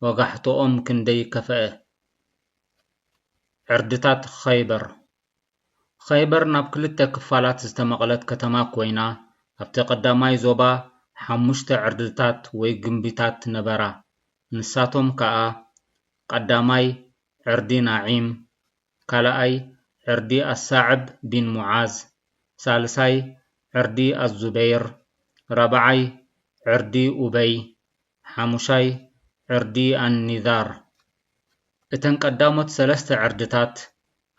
ወጋሕትኦም ክንደይ ከፍአ። ዕርድታት ኸይበር። ኸይበር ናብ ክልተ ክፋላት ዝተመቕለት ከተማ ኮይና፣ ኣብቲ ቀዳማይ ዞባ ሓሙሽተ ዕርድታት ወይ ግምቢታት ነበራ። ንሳቶም ከኣ፣ ቀዳማይ ዕርዲ ናዒም፣ ካልኣይ ዕርዲ ኣሳዕብ ቢን ሙዓዝ፣ ሳልሳይ ዕርዲ ኣዙበይር፣ ራብዓይ ዕርዲ ኡበይ፣ ሓሙሻይ ዕርዲ ኣኒዛር። እተን ቀዳሞት ሰለስተ ዕርድታት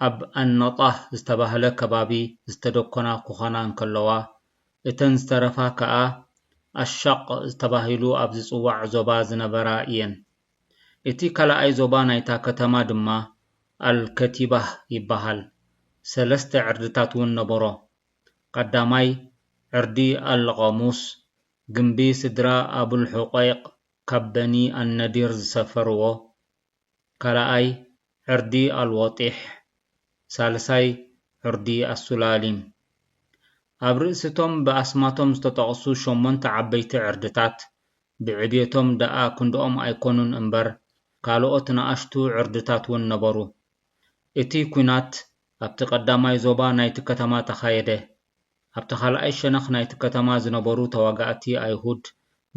ኣብ ኣነጣህ ዝተባህለ ከባቢ ዝተደኮና ክኾና እንከለዋ፣ እተን ዝተረፋ ከኣ ኣሻቕ ተባሂሉ ኣብ ዝጽዋዕ ዞባ ዝነበራ እየን። እቲ ካልኣይ ዞባ ናይታ ከተማ ድማ ኣልከቲባህ ይበሃል። ሰለስተ ዕርድታት እውን ነበሮ። ቀዳማይ ዕርዲ ኣልቐሙስ፣ ግምቢ ስድራ ኣቡልሑቀይቕ ካብ በኒ ኣነዲር ዝሰፈርዎ፣ ካልኣይ ዕርዲ ኣልወጢሕ፣ ሳልሳይ ዕርዲ ኣሱላሊም። ኣብ ርእሲቶም ብኣስማቶም ዝተጠቕሱ ሸሞንተ ዓበይቲ ዕርድታት፣ ብዕብየቶም ደኣ ክንድኦም ኣይኮኑን እምበር፣ ካልኦት ንኣሽቱ ዕርድታት እውን ነበሩ። እቲ ኲናት ኣብቲ ቀዳማይ ዞባ ናይቲ ከተማ ተኻየደ። ኣብቲ ካልኣይ ሸነኽ ናይቲ ከተማ ዝነበሩ ተዋጋእቲ ኣይሁድ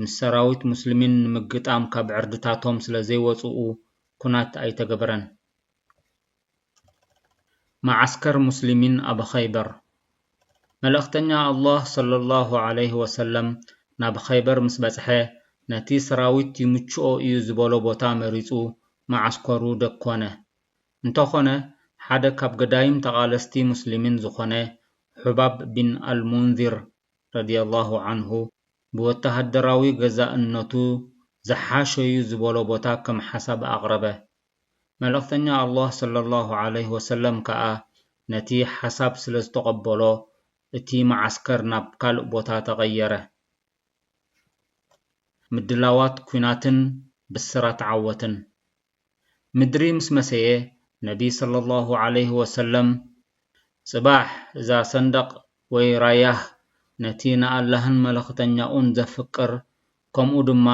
ምስ ሰራዊት ሙስሊሚን ንምግጣም ካብ ዕርድታቶም ስለ ዘይወጽኡ ኩናት ኣይተገበረን። መዓስከር ሙስሊሚን ኣብ ኸይበር። መልእኽተኛ ኣላህ ሰለላሁ ዐለይሂ ወሰለም ናብ ኸይበር ምስ በጽሐ፣ ነቲ ሰራዊት ይምችኦ እዩ ዝበሎ ቦታ መሪጹ መዓስከሩ ደኮነ። እንተኾነ፣ ሓደ ካብ ገዳይም ተቓለስቲ ሙስሊሚን ዝኾነ ሑባብ ቢን ኣልሙንዚር ረዲየላሁ ዐንሁ፣ ብወተሃደራዊ ገዛእነቱ ዝሓሸዩ ዝበሎ ቦታ ከም ሓሳብ ኣቕረበ። መልእኽተኛ ኣላህ ሰለላሁ ዐለይሂ ወሰለም ከኣ ነቲ ሓሳብ ስለ ዝተቐበሎ፣ እቲ መዓስከር ናብ ካልእ ቦታ ተቐየረ። ምድላዋት ኲናትን ብስራት ዓወትን። ምድሪ ምስ መሰየ፣ ነቢ ሰለላሁ ዐለይሂ ወሰለም፣ "ጽባሕ እዛ ሰንደቕ ወይ ራያህ ነቲ ንኣላህን መልእኽተኛኡን ዘፍቅር፣ ከምኡ ድማ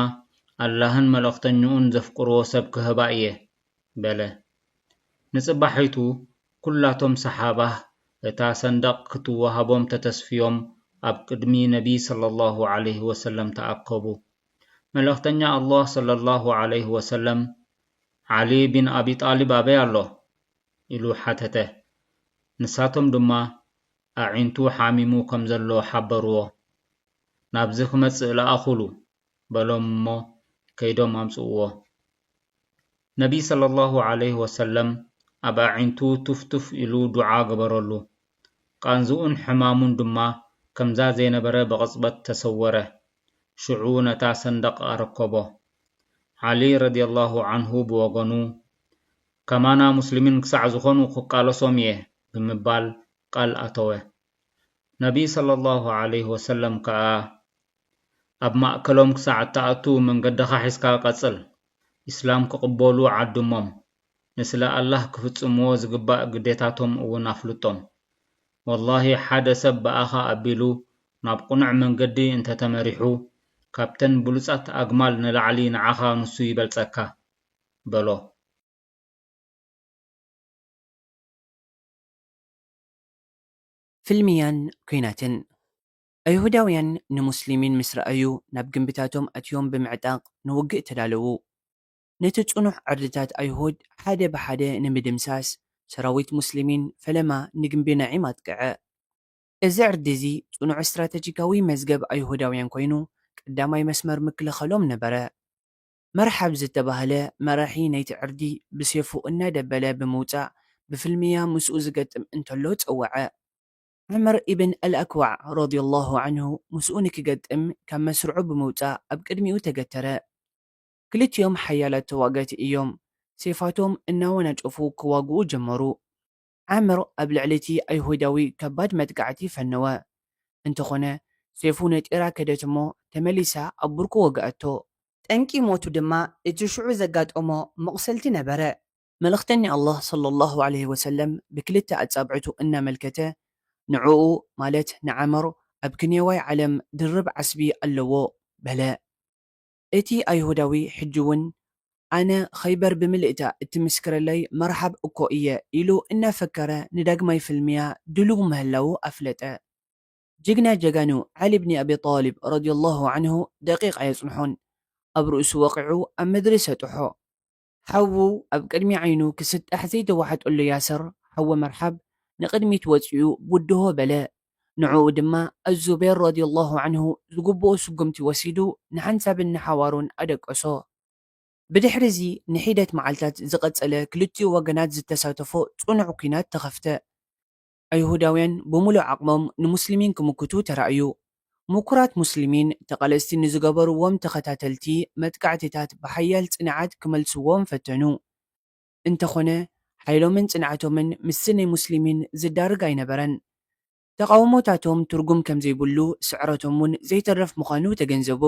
ኣላህን መልእኽተኛኡን ዘፍቅርዎ ሰብ ክህባ እየ" በለ። ንጽባሒቱ፣ ኩላቶም ሰሓባ እታ ሰንደቕ ክትወሃቦም ተተስፍዮም ኣብ ቅድሚ ነቢ ሰለላሁ ዐለይሂ ወሰለም ተኣከቡ። መልእኽተኛ ኣላህ ሰለላሁ ዐለይሂ ወሰለም፣ "ዓሊ ቢን ኣቢ ጣሊብ ኣበይ ኣሎ?" ኢሉ ሓተተ። ንሳቶም ድማ፣ "ኣዒንቱ ሓሚሙ ከም ዘሎ ሓበርዎ። ናብዚ ክመጽእ ለኣኹሉ" በሎም እሞ ከይዶም ኣምጽእዎ። ነቢ ሰለላሁ ዐለይሂ ወሰለም ኣብ ኣዒንቱ ቱፍ ቱፍ ኢሉ ዱዓ ገበረሉ። ቃንዝኡን ሕማሙን ድማ ከምዛ ዘይነበረ ብቕጽበት ተሰወረ። ሽዑ ነታ ሰንደቕ ኣረከቦ። ዓሊ ረዲየላሁ ዐንሁ ብወገኑ፣ "ከማና ሙስሊሚን ክሳዕ ዝኾኑ ክቃለሶም እየ" ብምባል ቃል ኣተወ። ነቢ ሰለላሁ ዐለይሂ ወሰለም ከኣ፣ "ኣብ ማእከሎም ክሳዕ እትኣቱ መንገድኻ ሒዝካ ቀጽል። ኢስላም ክቕበሉ ዓድሞም። ንስለ ኣላህ ክፍጽምዎ ዝግባእ ግዴታቶም እውን ኣፍልጦም። ወላሂ ሓደ ሰብ ብኣኻ ኣቢሉ ናብ ቅኑዕ መንገዲ እንተተመሪሑ፣ ካብተን ብሉጻት ኣግማል ንላዕሊ ንዓኻ ንሱ ይበልጸካ" በሎ። ፍልምያን ኲናትን። ኣይሁዳውያን ንሙስሊሚን ምስ ረኣዩ ናብ ግምብታቶም ኣትዮም ብምዕጣቕ ንውግእ ተዳለዉ። ነቲ ጽኑዕ ዕርድታት ኣይሁድ ሓደ ብሓደ ንምድምሳስ ሰራዊት ሙስሊሚን ፈለማ ንግምቢ ነዒም ኣጥቅዐ። እዚ ዕርዲ እዚ ጽኑዕ ስትራተጂካዊ መዝገብ ኣይሁዳውያን ኮይኑ ቀዳማይ መስመር ምክልኸሎም ነበረ። መርሓብ ዝተባህለ መራሒ ናይቲ ዕርዲ ብሴፉ እናደበለ ብምውጻእ ብፍልምያ ምስኡ ዝገጥም እንተሎ ጸውዐ። ዑመር ኢብን ኣልኣክዋዕ ረዲየላሁ ዐንሁ ምስኡ ንክገጥም ካብ መስርዑ ብምውጻእ ኣብ ቅድሚኡ ተገተረ። ክልቲኦም ሓያላት ተዋጋእቲ እዮም። ሴፋቶም እናወናጨፉ ክዋግኡ ጀመሩ። ዓምር ኣብ ልዕሊ እቲ ኣይሁዳዊ ከባድ መጥቃዕቲ ፈነወ። እንተኾነ፣ ሴፉ ነጢራ ከደት እሞ ተመሊሳ ኣብ ብርኩ ወግኣቶ። ጠንቂ ሞቱ ድማ እቲ ሽዑ ዘጋጠሞ መቑሰልቲ ነበረ። መልእኽተኛ ኣላህ ሰለላሁ ዐለይሂ ወሰለም ብክልተ ኣጻብዕቱ እናመልከተ፣ ንዕኡ፣ ማለት ንዓምር፣ ኣብ ክንየዋይ ዓለም ድርብ ዓስቢ ኣለዎ፣ በለ። እቲ ኣይሁዳዊ ሕጂ እውን፣ "ኣነ ኸይበር ብምልእታ እትምስክረለይ መርሓብ እኮ እየ" ኢሉ እናፈከረ ንዳግማይ ፍልምያ ድሉው ምህላዉ ኣፍለጠ። ጅግና ጀጋኑ ዓሊ ብኒ ኣቢ ጣሊብ ረዲየላሁ ዐንሁ ደቂቕ ኣየጽንሖን፣ ኣብ ርእሱ ወቒዑ ኣብ ምድሪ ሰጥሖ። ሓዉ ኣብ ቅድሚ ዓይኑ ክስጣሕ ዘይተዋሕጠሉ ያስር፣ ሓወ መርሓብ ንቕድሚት ወጺኡ ብድሆ በለ። ንዕኡ ድማ ኣዙበይር ረዲየላሁ ዐንሁ ዝግብኦ ስጉምቲ ወሲዱ ንሓንሳብን ንሓዋሩን ኣደቀሶ። ብድሕሪ እዚ ንሒደት መዓልታት ዝቐጸለ ክልቲኡ ወገናት ዝተሳተፎ ጽኑዕ ኲናት ተኸፍተ። ኣይሁዳውያን ብምሉእ ዓቕሞም ንሙስሊሚን ክምክቱ ተራእዩ። ምኩራት ሙስሊሚን ተቓለስቲ ንዝገበርዎም ተኸታተልቲ መጥቃዕትታት ብሓያል ጽንዓት ክመልስዎም ፈተኑ። እንተኾነ ሓይሎምን ጽንዓቶምን ምስቲ ናይ ሙስሊሚን ዝዳርግ ኣይነበረን። ተቓውሞታቶም ትርጉም ከም ዘይብሉ ስዕረቶም እውን ዘይተርፍ ምዃኑ ተገንዘቡ።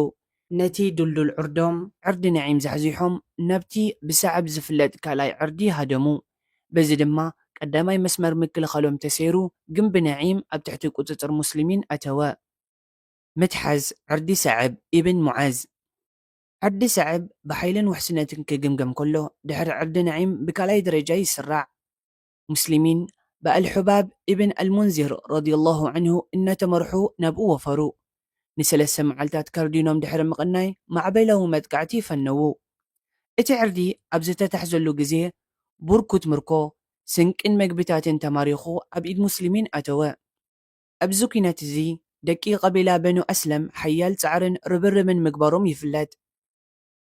ነቲ ድልዱል ዕርዶም ዕርዲ ነዒም ዛሕዚሖም ናብቲ ብሰዕብ ዝፍለጥ ካልኣይ ዕርዲ ሃደሙ። በዚ ድማ ቀዳማይ መስመር ምክልኻሎም ተሰይሩ፣ ግንቢ ነዒም ኣብ ትሕቲ ቁጽጽር ሙስሊሚን ኣተወ። ምትሓዝ ዕርዲ ሰዕብ ኢብን ሙዓዝ። ዕርዲ ሰዕብ ብሓይልን ውሕስነትን ክግምገም ከሎ፣ ድሕሪ ዕርዲ ነዒም ብካልኣይ ደረጃ ይስራዕ። ሙስሊሚን ብኣልሑባብ ኢብን ኣልሙንዚር ረዲየላሁ ዐንሁ እናተመርሑ ናብኡ ወፈሩ። ንሰለስተ መዓልታት ከርዲኖም ድሕሪ ምቕናይ ማዕበላዊ መጥቃዕቲ ፈነዉ። እቲ ዕርዲ ኣብ ዝተታሕዘሉ ግዜ ብርኩት ምርኮ፣ ስንቅን መግብታትን ተማሪኹ ኣብ ኢድ ሙስሊሚን ኣተወ። ኣብዚ ኲናት እዚ ደቂ ቀቢላ በኑ ኣስለም ሓያል ጻዕርን ርብርብን ምግባሮም ይፍለጥ።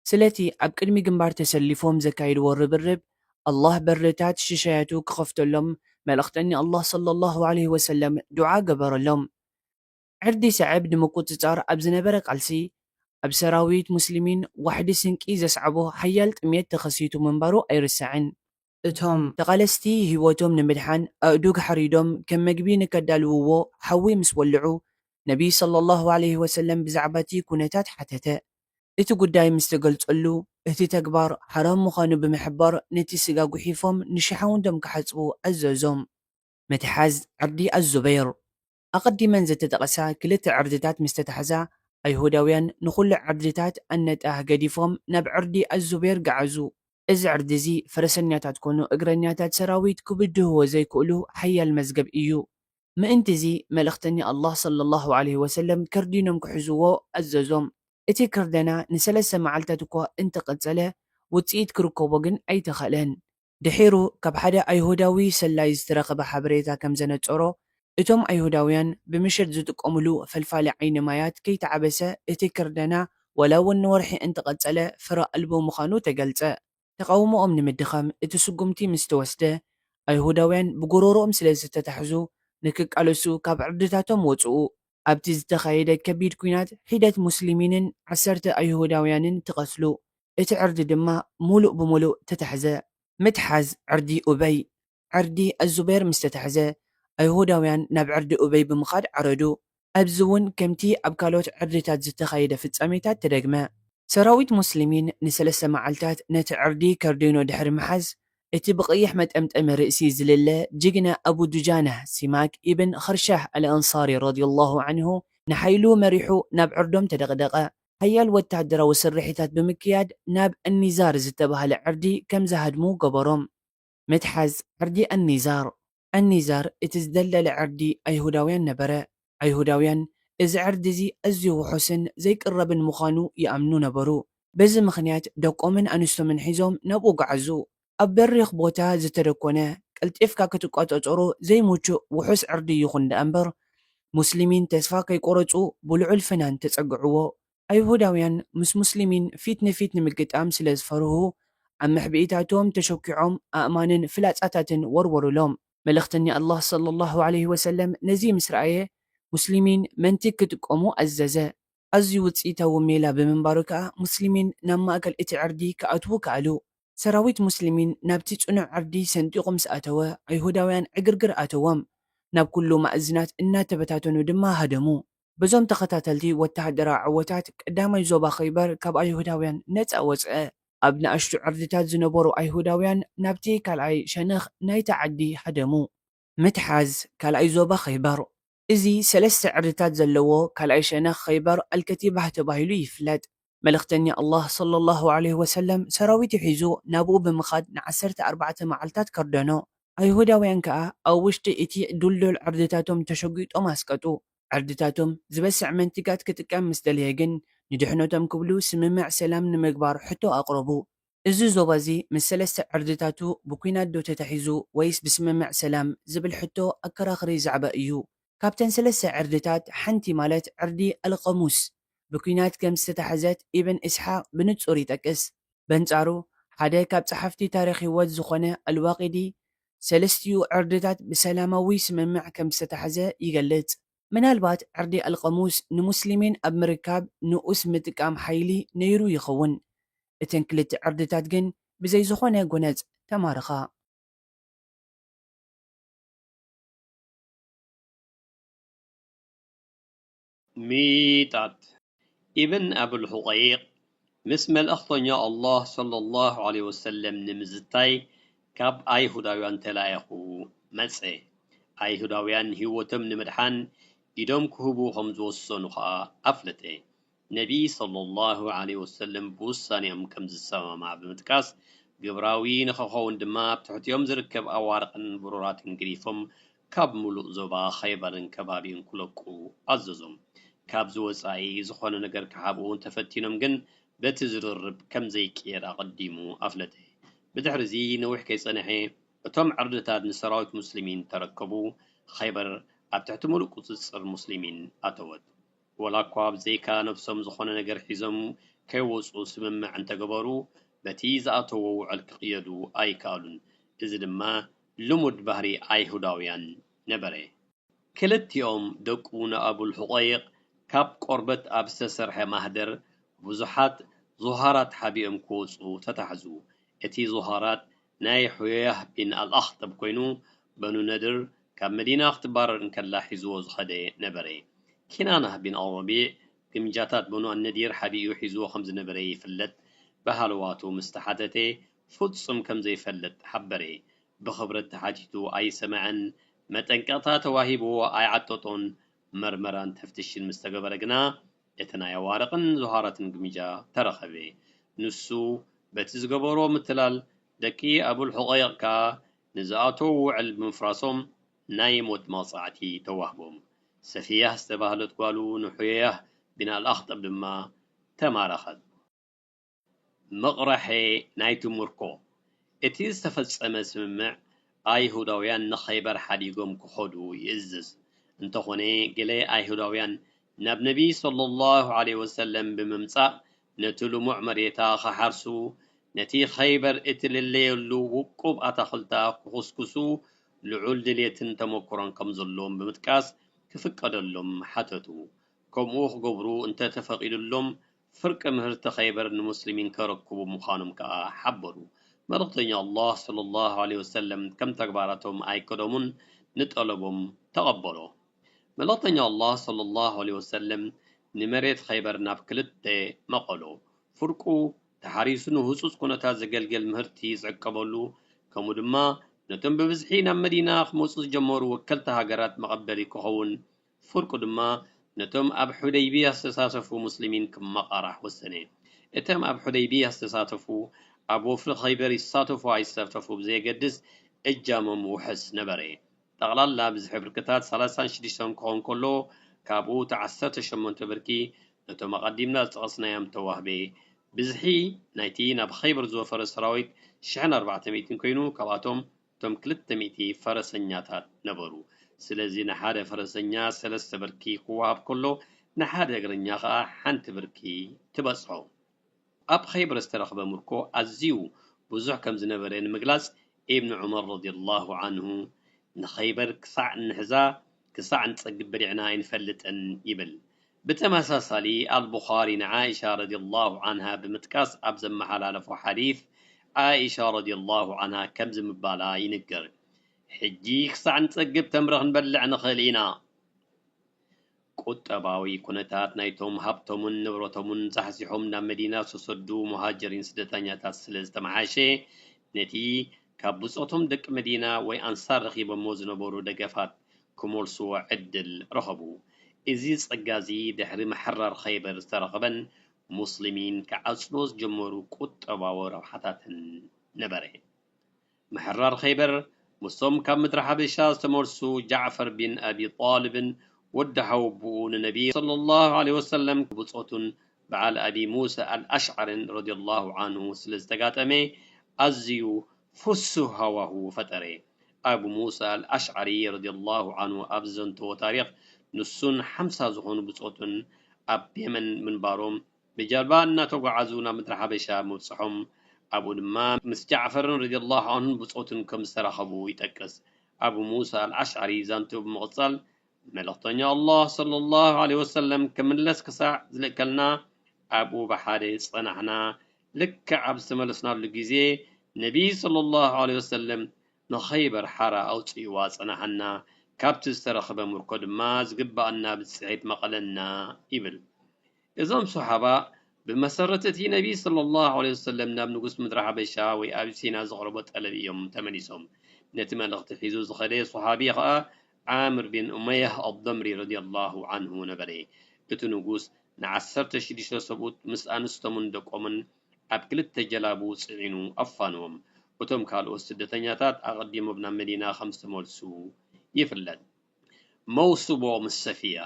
ስለቲ ኣብ ቅድሚ ግንባር ተሰሊፎም ዘካየድዎ ርብርብ ኣላህ በርታት ሽሻያቱ ክኸፍተሎም መልእኽተኛ ኣላህ ሰለላሁ ዐለይሂ ወሰለም ዱዓ ገበረሎም። ዕርዲ ሰዕብ ንምቁጽጻር ኣብ ዝነበረ ቃልሲ ኣብ ሰራዊት ሙስሊሚን ዋሕዲ ስንቂ ዘስዓቦ ሓያል ጥሜት ተኸሲቱ ምንባሩ ኣይርሳዕን። እቶም ተቓለስቲ ህይወቶም ንምድሓን ኣእዱግ ሓሪዶም ከም መግቢ ንከዳልውዎ ሓዊ ምስ ወልዑ፣ ነቢይ ሰለላሁ ዐለይሂ ወሰለም ብዛዕባ እቲ ኩነታት ሓተተ። እቲ ጉዳይ ምስ ተገልጸሉ፣ እቲ ተግባር ሓራም ምዃኑ ብምሕባር ነቲ ስጋ ጉሒፎም ንሽሓውንቶም ክሓጽቡ ኣዘዞም። ምትሓዝ ዕርዲ ኣዙበይር። ኣቐዲመን ዝተጠቐሳ ክልተ ዕርድታት ምስ ተታሕዛ፣ ኣይሁዳውያን ንኹሉ ዕርድታት ኣነጣህ ገዲፎም ናብ ዕርዲ ኣዙበይር ገዓዙ። እዚ ዕርዲ እዚ ፈረሰኛታት ኮኑ እግረኛታት ሰራዊት ክብድህዎ ዘይክእሉ ሓያል መዝገብ እዩ። ምእንቲ እዚ መልእኽተኛ ኣላህ ሰለላሁ ዐለይሂ ወሰለም ከርዲኖም ክሕዝዎ ኣዘዞም። እቲ ክርደና ንሰለስተ መዓልታት እኳ እንተቐጸለ፣ ውጽኢት ክርከቦ ግን ኣይተኻእለን። ድሒሩ ካብ ሓደ ኣይሁዳዊ ሰላይ ዝተረኸበ ሓበሬታ ከም ዘነጸሮ፣ እቶም ኣይሁዳውያን ብምሸት ዝጥቀሙሉ ፈልፋሊ ዓይኒ ማያት ከይተዓበሰ እቲ ክርደና ዋላ እውን ንወርሒ እንተቐጸለ ፍረ ኣልቦ ምዃኑ ተገልጸ። ተቓውሞኦም ንምድኻም እቲ ስጉምቲ ምስ ተወስደ፣ ኣይሁዳውያን ብጎሮሮኦም ስለ ዝተታሕዙ ንክቃለሱ ካብ ዕርድታቶም ወጽኡ። ኣብቲ ዝተኻየደ ከቢድ ኲናት ሒደት ሙስሊሚንን ዓሰርተ ኣይሁዳውያንን ተቐትሉ። እቲ ዕርዲ ድማ ሙሉእ ብሙሉእ ተታሕዘ። ምትሓዝ ዕርዲ ኡበይ። ዕርዲ ኣዙበይር ምስ ተታሕዘ፣ ኣይሁዳውያን ናብ ዕርዲ ኡበይ ብምኻድ ዓረዱ። ኣብዚ እውን ከምቲ ኣብ ካልኦት ዕርድታት ዝተኻየደ ፍጻሜታት ተደግመ። ሰራዊት ሙስሊሚን ንሰለስተ መዓልታት ነቲ ዕርዲ ከርዲኖ ድሕሪ ምሓዝ፣ እቲ ብቐይሕ መጠምጠሚ ርእሲ ዝልለ ጅግና ኣቡ ዱጃና ሲማክ ኢብን ኸርሻህ ኣልኣንሳሪ ረዲየላሁ ዐንሁ ንሓይሉ መሪሑ ናብ ዕርዶም ተደቕደቐ። ሓያል ወተሃደራዊ ስርሒታት ብምክያድ ናብ ኣኒዛር ዝተባህለ ዕርዲ ከም ዝሃድሙ ገበሮም። ምትሓዝ ዕርዲ ኣኒዛር። ኣኒዛር እቲ ዝደልደለ ዕርዲ ኣይሁዳውያን ነበረ። ኣይሁዳውያን እዚ ዕርዲ እዚ ኣዝዩ ውሑስን ዘይቅረብን ምዃኑ ይኣምኑ ነበሩ። በዚ ምኽንያት ደቆምን ኣንስቶምን ሒዞም ናብኡ ገዓዙ። ኣብ በሪኽ ቦታ ዝተደኮነ፣ ቀልጢፍካ ክትቆጻጸሮ ዘይምቹእ ውሑስ ዕርዲ ይኹን ደኣ እምበር፣ ሙስሊሚን ተስፋ ከይቆረጹ ብልዑል ፍናን ተጸግዕዎ። ኣይሁዳውያን ምስ ሙስሊሚን ፊት ንፊት ንምግጣም ስለ ዝፈርሁ፣ ኣብ መሕብኢታቶም ተሸኪዖም ኣእማንን ፍላጻታትን ወርወሩሎም። መልእኽተኛ ኣላህ ሰለላሁ ዐለይሂ ወሰለም ነዚ ምስ ረኣየ፣ ሙስሊሚን መንቲግ ክጥቀሙ ኣዘዘ። ኣዝዩ ውጽኢታዊ ሜላ ብምንባሩ ከኣ፣ ሙስሊሚን ናብ ማእከል እቲ ዕርዲ ክኣትዉ ከኣሉ። ሰራዊት ሙስሊሚን ናብቲ ጽኑዕ ዕርዲ ሰንጢቑ ምስ ኣተወ፣ ኣይሁዳውያን ዕግርግር ኣተዎም። ናብ ኩሉ ማእዝናት እናተበታተኑ ድማ ሃደሙ። በዞም ተኸታተልቲ ወተሃደራዊ ዕወታት፣ ቀዳማይ ዞባ ኸይበር ካብ ኣይሁዳውያን ነጻ ወጽአ። ኣብ ንኣሽቱ ዕርድታት ዝነበሩ ኣይሁዳውያን ናብቲ ካልኣይ ሸነኽ ናይታ ዓዲ ሃደሙ። ምትሓዝ ካልኣይ ዞባ ኸይበር። እዚ ሰለስተ ዕርድታት ዘለዎ ካልኣይ ሸነኽ ኸይበር ኣልከቲባህ ተባሂሉ ይፍለጥ። መልእኽተኛ ኣላህ ሰለላሁ ዐለይሂ ወሰለም ሰራዊቱ ሒዙ ናብኡ ብምኻድ ንዓሰርተ ኣርባዕተ መዓልታት ከርደኖ። ኣይሁዳውያን ከኣ ኣብ ውሽጢ እቲ ዱልዱል ዕርድታቶም ተሸጒጦም ኣስቀጡ። ዕርድታቶም ዝበስዕ መንቲጋት ክጥቀም ምስ ደለየ ግን፣ ንድሕነቶም ክብሉ ስምምዕ ሰላም ንምግባር ሕቶ ኣቕረቡ። እዚ ዞባ እዚ ምስ ሰለስተ ዕርድታቱ ብኲናት ዶ ተታሒዙ ወይስ ብስምምዕ ሰላም ዝብል ሕቶ ኣከራኽሪ ዛዕባ እዩ። ካብተን ሰለስተ ዕርድታት ሓንቲ ማለት ዕርዲ ኣልቐሙስ ብኲናት ከም ዝተታሕዘት ኢብን ኢስሓቕ ብንጹር ይጠቅስ። በንጻሩ፣ ሓደ ካብ ጸሓፍቲ ታሪኽ ህይወት ዝኾነ ኣልዋቂዲ ሰለስቲኡ ዕርድታት ብሰላማዊ ስምምዕ ከም ዝተታሕዘ ይገልጽ። ምናልባት ዕርዲ ኣልቐሙስ ንሙስሊሚን ኣብ ምርካብ ንኡስ ምጥቃም ሓይሊ ነይሩ ይኸውን። እተን ክልተ ዕርድታት ግን ብዘይ ዝኾነ ጎነጽ ተማርኻ። ሚጣት። ኢብን ኣብል ሑቀይቅ ምስ መልእኽተኛ ኣላህ ሰለላሁ ዐለይሂ ወሰለም ንምዝታይ ካብ ኣይሁዳውያን ተላኢኹ መጸ። ኣይሁዳውያን ህይወቶም ንምድሓን ኢዶም ክህቡ ከም ዝወሰኑ ኸኣ ኣፍለጠ። ነቢ ሰለላሁ ዐለይሂ ወሰለም ብውሳኔኦም ከም ዝሰማማዕ ብምጥቃስ፣ ግብራዊ ንኽኸውን ድማ ኣብ ትሕቲኦም ዝርከብ ኣዋርቕን ብሩራትን ግዲፎም ካብ ምሉእ ዞባ ኸይበርን ከባቢኡን ክለቁ ኣዘዞም። ካብዚ ወጻኢ ዝኾነ ነገር ክሃብኡ እንተፈቲኖም ግን በቲ ዝርርብ ከም ዘይቅየር ኣቐዲሙ ኣፍለጠ። ብድሕሪ እዚ ነዊሕ ከይጸንሐ እቶም ዕርድታት ንሰራዊት ሙስሊሚን ተረከቡ። ኸይበር ኣብ ትሕቲ ምሉእ ቁጽጽር ሙስሊሚን ኣተወት። ወላ እኳ ብዘይካ ነብሶም ዝኾነ ነገር ሒዞም ከይወጹ ስምምዕ እንተገበሩ፣ በቲ ዝኣተዎ ውዕል ክቕየዱ ኣይከኣሉን። እዚ ድማ ልሙድ ባህሪ ኣይሁዳውያን ነበረ። ክልቲኦም ደቁ ንኣቡል ሑቐይቕ ካብ ቆርበት ኣብ ዝተሰርሐ ማህደር ብዙሓት ዙሃራት ሓቢኦም ክወጹ ተታሕዙ። እቲ ዙሃራት ናይ ሑየያህ ቢን ኣልኣኽጠብ ኮይኑ፣ በኑ ነድር ካብ መዲና ክትባረር እንከላ ሒዝዎ ዝኸደ ነበረ። ኪናናህ ቢን ኣልረቢዕ ግምጃታት በኑ ኣነዲር ሓቢኡ ሒዝዎ ከም ዝነበረ ይፍለጥ። ብሃለዋቱ ምስ ተሓተተ፣ ፍጹም ከም ዘይፈልጥ ሓበረ። ብኽብረት ተሓቲቱ ኣይሰምዐን። መጠንቀቕታ ተዋሂብዎ ኣይዓጠጦን። መርመራን ተፍትሽን ምስ ተገበረ ግና፣ እቲ ናይ ኣዋርቕን ዙሃራትን ግምጃ ተረኸበ። ንሱ በቲ ዝገበሮ ምትላል፣ ደቂ ኣቡል ሑቐይቕ ከኣ ንዝኣተዎ ውዕል ብምፍራሶም ናይ ሞት መቕጻዕቲ ተዋህቦም። ሰፊያህ ዝተባህለት ጓሉ ንሑየያህ ቢን ኣልኣኽጠብ ድማ ተማረኸት። ምቕረሐ ናይቲ ምርኮ። እቲ ዝተፈጸመ ስምምዕ፣ ኣይሁዳውያን ንኸይበር ሓዲጎም ክኸዱ ይእዝዝ። እንተኾነ፣ ገለ ኣይሁዳውያን ናብ ነቢ ሰለላሁ ዐለይሂ ወሰለም ብምምጻእ፣ ነቲ ልሙዕ መሬታ ክሓርሱ፣ ነቲ ኸይበር እትልለየሉ ውቁብ ኣታኽልታ ክኹስኩሱ፣ ልዑል ድሌትን ተመክሮን ከም ዘለዎም ብምጥቃስ፣ ክፍቀደሎም ሓተቱ። ከምኡ ክገብሩ እንተ ተፈቒዱሎም፣ ፍርቂ ምህርቲ ኸይበር ንሙስሊሚን ከረክቡ ምዃኖም ከኣ ሓበሩ። መልእኽተኛ ኣላህ ሰለላሁ ዐለይሂ ወሰለም ከም ተግባራቶም ኣይከደሙን፣ ንጠለቦም ተቐበሎ። መልእኽተኛ ኣላህ ሰለላሁ ዐለይሂ ወሰለም ንመሬት ኸይበር ናብ ክልተ መቐሎ። ፍርቁ ተሓሪሱ ንህጹጽ ኩነታት ዘገልግል ምህርቲ ዝዕቀበሉ፣ ከምኡ ድማ ነቶም ብብዝሒ ናብ መዲና ክመጹ ዝጀመሩ ወከልቲ ሃገራት መቐበሊ ክኸውን፣ ፍርቁ ድማ ነቶም ኣብ ሑደይቢያ ዝተሳተፉ ሙስሊሚን ክመቓራሕ ወሰነ። እቶም ኣብ ሑደይቢያ ዝተሳተፉ ኣብ ወፍሪ ኸይበር ይሳተፉ ኣይሳተፉ ብዘየገድስ እጃሞም ውሑስ ነበረ። ጠቕላላ ብዝሒ ብርክታት ሰላሳን ሽዱሽተን ክኸውን ከሎ፣ ካብኡ እቲ ዓሰርተ ሸሞንተ ብርኪ ነቶም ኣቐዲምና ዝጠቐስናዮም ተዋህበ። ብዝሒ ናይቲ ናብ ኸይበር ዝወፈረ ሰራዊት ሽሕን ኣርባዕተ ሚእትን ኮይኑ፣ ካብኣቶም እቶም ክልተ ሚእቲ ፈረሰኛታት ነበሩ። ስለዚ ንሓደ ፈረሰኛ ሰለስተ ብርኪ ክወሃብ ከሎ፣ ንሓደ እግረኛ ኸኣ ሓንቲ ብርኪ ትበጽሖ። ኣብ ኸይበር ዝተረኽበ ምርኮ ኣዝዩ ብዙሕ ከም ዝነበረ ንምግላጽ፣ ኢብን ዑመር ረዲየላሁ ዐንሁ፣ ንኸይበር ክሳዕ እንሕዛ፣ ክሳዕ ንጸግብ በሊዕና ኣይንፈልጥን ይብል። ብተመሳሳሊ፣ ኣልቡኻሪ ንዓኢሻ ረዲየላሁ ዐንሃ ብምጥቃስ ኣብ ዘመሓላለፎ ሓዲስ፣ ዓኢሻ ረዲየላሁ ዐንሃ ከምዚ ምባላ ይንገር፣ ሕጂ ክሳዕ ንጸግብ ተምሪ ክንበልዕ ንኽእል ኢና። ቁጠባዊ ኩነታት ናይቶም ሃብቶምን ንብረቶምን ዛሕዚሖም ናብ መዲና ዝተሰዱ ሙሃጀሪን ስደተኛታት ስለ ዝተመሓሸ፣ ነቲ ካብ ብጾቶም ደቂ መዲና ወይ ኣንሳር ረኺቦሞ ዝነበሩ ደገፋት ክመልስዎ ዕድል ረኸቡ። እዚ ጸጋ እዚ ድሕሪ ምሕራር ኸይበር ዝተረኸበን ሙስሊሚን ክዓጽድዎ ዝጀመሩ ቁጠባዊ ረብሓታትን ነበረ። ምሕራር ኸይበር፣ ምስቶም ካብ ምድሪ ሓበሻ ዝተመልሱ ጃዕፈር ቢን ኣቢ ጣልብን ወዲ ሓወቦኡ ንነቢ ሰለላሁ ዐለይሂ ወሰለም ብጾቱን በዓል ኣቢ ሙሳ ኣልኣሽዓርን ረዲየላሁ ዓንሁ ስለ ዝተጋጠመ ኣዝዩ ፍሱህ ሃዋሁ ፈጠረ። ኣቡ ሙሳ ኣልኣሽዓሪ ረዲየላሁ ዓንሁ ኣብ ዘንተዎ ታሪኽ ንሱን ሓምሳ ዝኾኑ ብጾቱን ኣብ የመን ምንባሮም ብጃልባ እናተጓዓዙ ናብ ምድሪ ሓበሻ ምብጽሖም ኣብኡ ድማ ምስ ጃዕፈርን ረዲየላሁ ዓንሁን ብጾቱን ከም ዝተራኸቡ ይጠቅስ። ኣቡ ሙሳ ኣልኣሽዓሪ ዛንትኡ ብምቕጻል መልእኽተኛ ኣላህ ሰለላሁ ዐለይሂ ወሰለም ክምለስ ክሳዕ ዝልእከልና ኣብኡ ብሓደ ጸናሕና። ልክዕ ኣብ ዝተመለስናሉ ግዜ ነቢይ ሰለላሁ ዐለይሂ ወሰለም ንኸይበር ሓራ ኣውፅእዋ ጸናሓና፣ ካብቲ ዝተረኽበ ምርኮ ድማ ዝግባኣና ብፅሒት መቐለና ይብል። እዞም ሶሓባ ብመሰረት እቲ ነቢ ሰለላሁ ዐለይሂ ወሰለም ናብ ንጉስ ምድሪ ሓበሻ ወይ ኣቢሲና ዘቕረቦ ጠለብ እዮም ተመሊሶም። ነቲ መልእኽቲ ሒዙ ዝኸደ ሶሓቢ ኸዓ ዓምር ቢን ኡመያህ ኣልደምሪ ረዲየላሁ ዓንሁ ነበረ። እቲ ንጉስ ንዓሰርተ ሽዱሽተ ሰብኡት ምስ ኣንስቶምን ደቆምን ኣብ ክልተ ጀላቡ ጽዒኑ ኣፋንዎም። እቶም ካልኦት ስደተኛታት ኣቐዲሞም ናብ መዲና ከም ዝተመልሱ ይፍለጥ። መውስቦ ምስ ሰፊያ።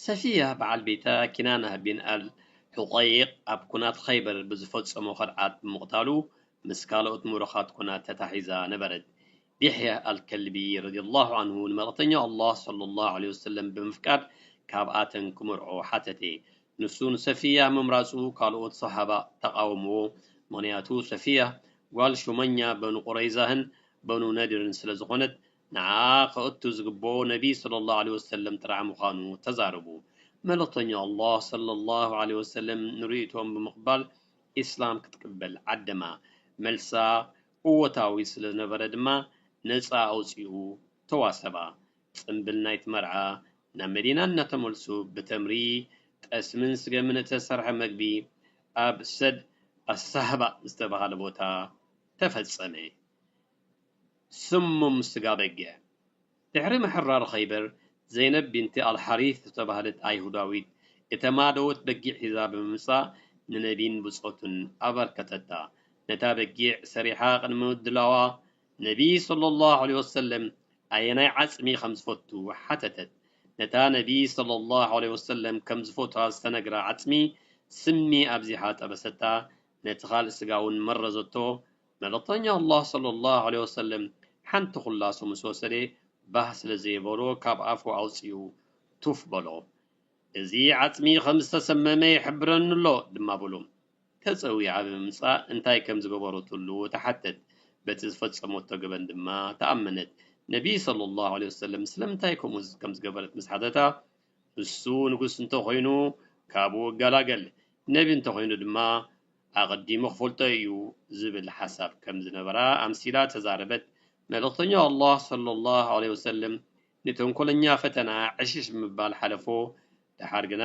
ሰፊያ በዓል ቤታ ኪናና ቢን ኣል ሑቀይቅ ኣብ ኩናት ኸይበር ብዝፈጸሞ ኸድዓት ብምቕታሉ ምስ ካልኦት ምሩኻት ኩናት ተታሒዛ ነበረት። ዲሕያ ኣልከልቢ ረዲየላሁ ዓንሁ ንመልእኽተኛ ኣላህ ሰለላሁ ዐለይሂ ወሰለም ብምፍቃድ ካብኣተን ክምርዖ ሓተተ። ንሱ ንሰፊያ ምምራጹ ካልኦት ሰሃባ ተቓወምዎ። ምኽንያቱ ሰፊያ ጓል ሹመኛ በኑ ቁረይዛህን በኑ ነድርን ስለ ዝኾነት ንዓኣ ከእቱ ዝግብኦ ነቢ ሰለላሁ ዐለይሂ ወሰለም ጥራሕ ምዃኑ ተዛረቡ። መልእኽተኛ ኣላህ ሰለላሁ ዐለይሂ ወሰለም ንርእይቶኦም ብምቕባል ኢስላም ክትቅበል ዓደማ። መልሳ እወታዊ ስለ ዝነበረ ድማ ነጻ ኣውጺኡ ተዋሰባ። ጽምብል ናይቲ መርዓ ናብ መዲና እናተመልሱ ብተምሪ፣ ጠስምን ስገምን እተሰርሐ መግቢ ኣብ ሰድ ኣሳህባ ዝተባህለ ቦታ ተፈጸመ። ስሙም ስጋ በጊዕ። ድሕሪ ምሕራር ኸይበር፣ ዘይነብ ቢንቲ ኣልሓሪስ ዝተባህለት ኣይሁዳዊት እተማደወት በጊዕ ሒዛ ብምምጻእ ንነቢን ብጾቱን ኣበርከተታ። ነታ በጊዕ ሰሪሓ ቅድሚ ምድላዋ፣ ነቢ ሰለላሁ ዐለይሂ ወሰለም ኣየናይ ዓጽሚ ከም ዝፈቱ ሓተተት። ነታ ነቢ ሰለላሁ ዐለይሂ ወሰለም ከም ዝፈትዋ ዝተነግራ ዓጽሚ ስሚ ኣብዚሓ ጠበሰታ፣ ነቲ ካልእ ስጋ እውን መረዘቶ። መልእኽተኛ ኣላህ ሰለላሁ ዐለይሂ ወሰለም ሓንቲ ኩላሱ ምስ ወሰደ ባህ ስለ ዘየበሎ ካብ ኣፉ ኣውጺኡ ቱፍ በሎ። እዚ ዓጽሚ ከም ዝተሰመመ ይሕብረኒ ኣሎ ድማ በሉ። ተጸዊዓ ብምምጻእ እንታይ ከም ዝገበረትሉ ተሓተት። በቲ ዝፈጸመቶ ገበን ድማ ተኣመነት። ነቢ ሰለላሁ ዐለይሂ ወሰለም ስለምንታይ ከምኡ ከም ዝገበረት ምስ ሓተታ፣ ንሱ ንጉስ እንተኾይኑ ካብኡ እገላገል፣ ነቢ እንተኾይኑ ድማ ኣቐዲሙ ክፈልጦ እዩ ዝብል ሓሳብ ከም ዝነበራ ኣምሲላ ተዛረበት። መልእኽተኛ ኣላህ ሰለላሁ ዐለይሂ ወሰለም ንተንኮለኛ ፈተና ዕሽሽ ብምባል ሓለፎ። ደሓር ግና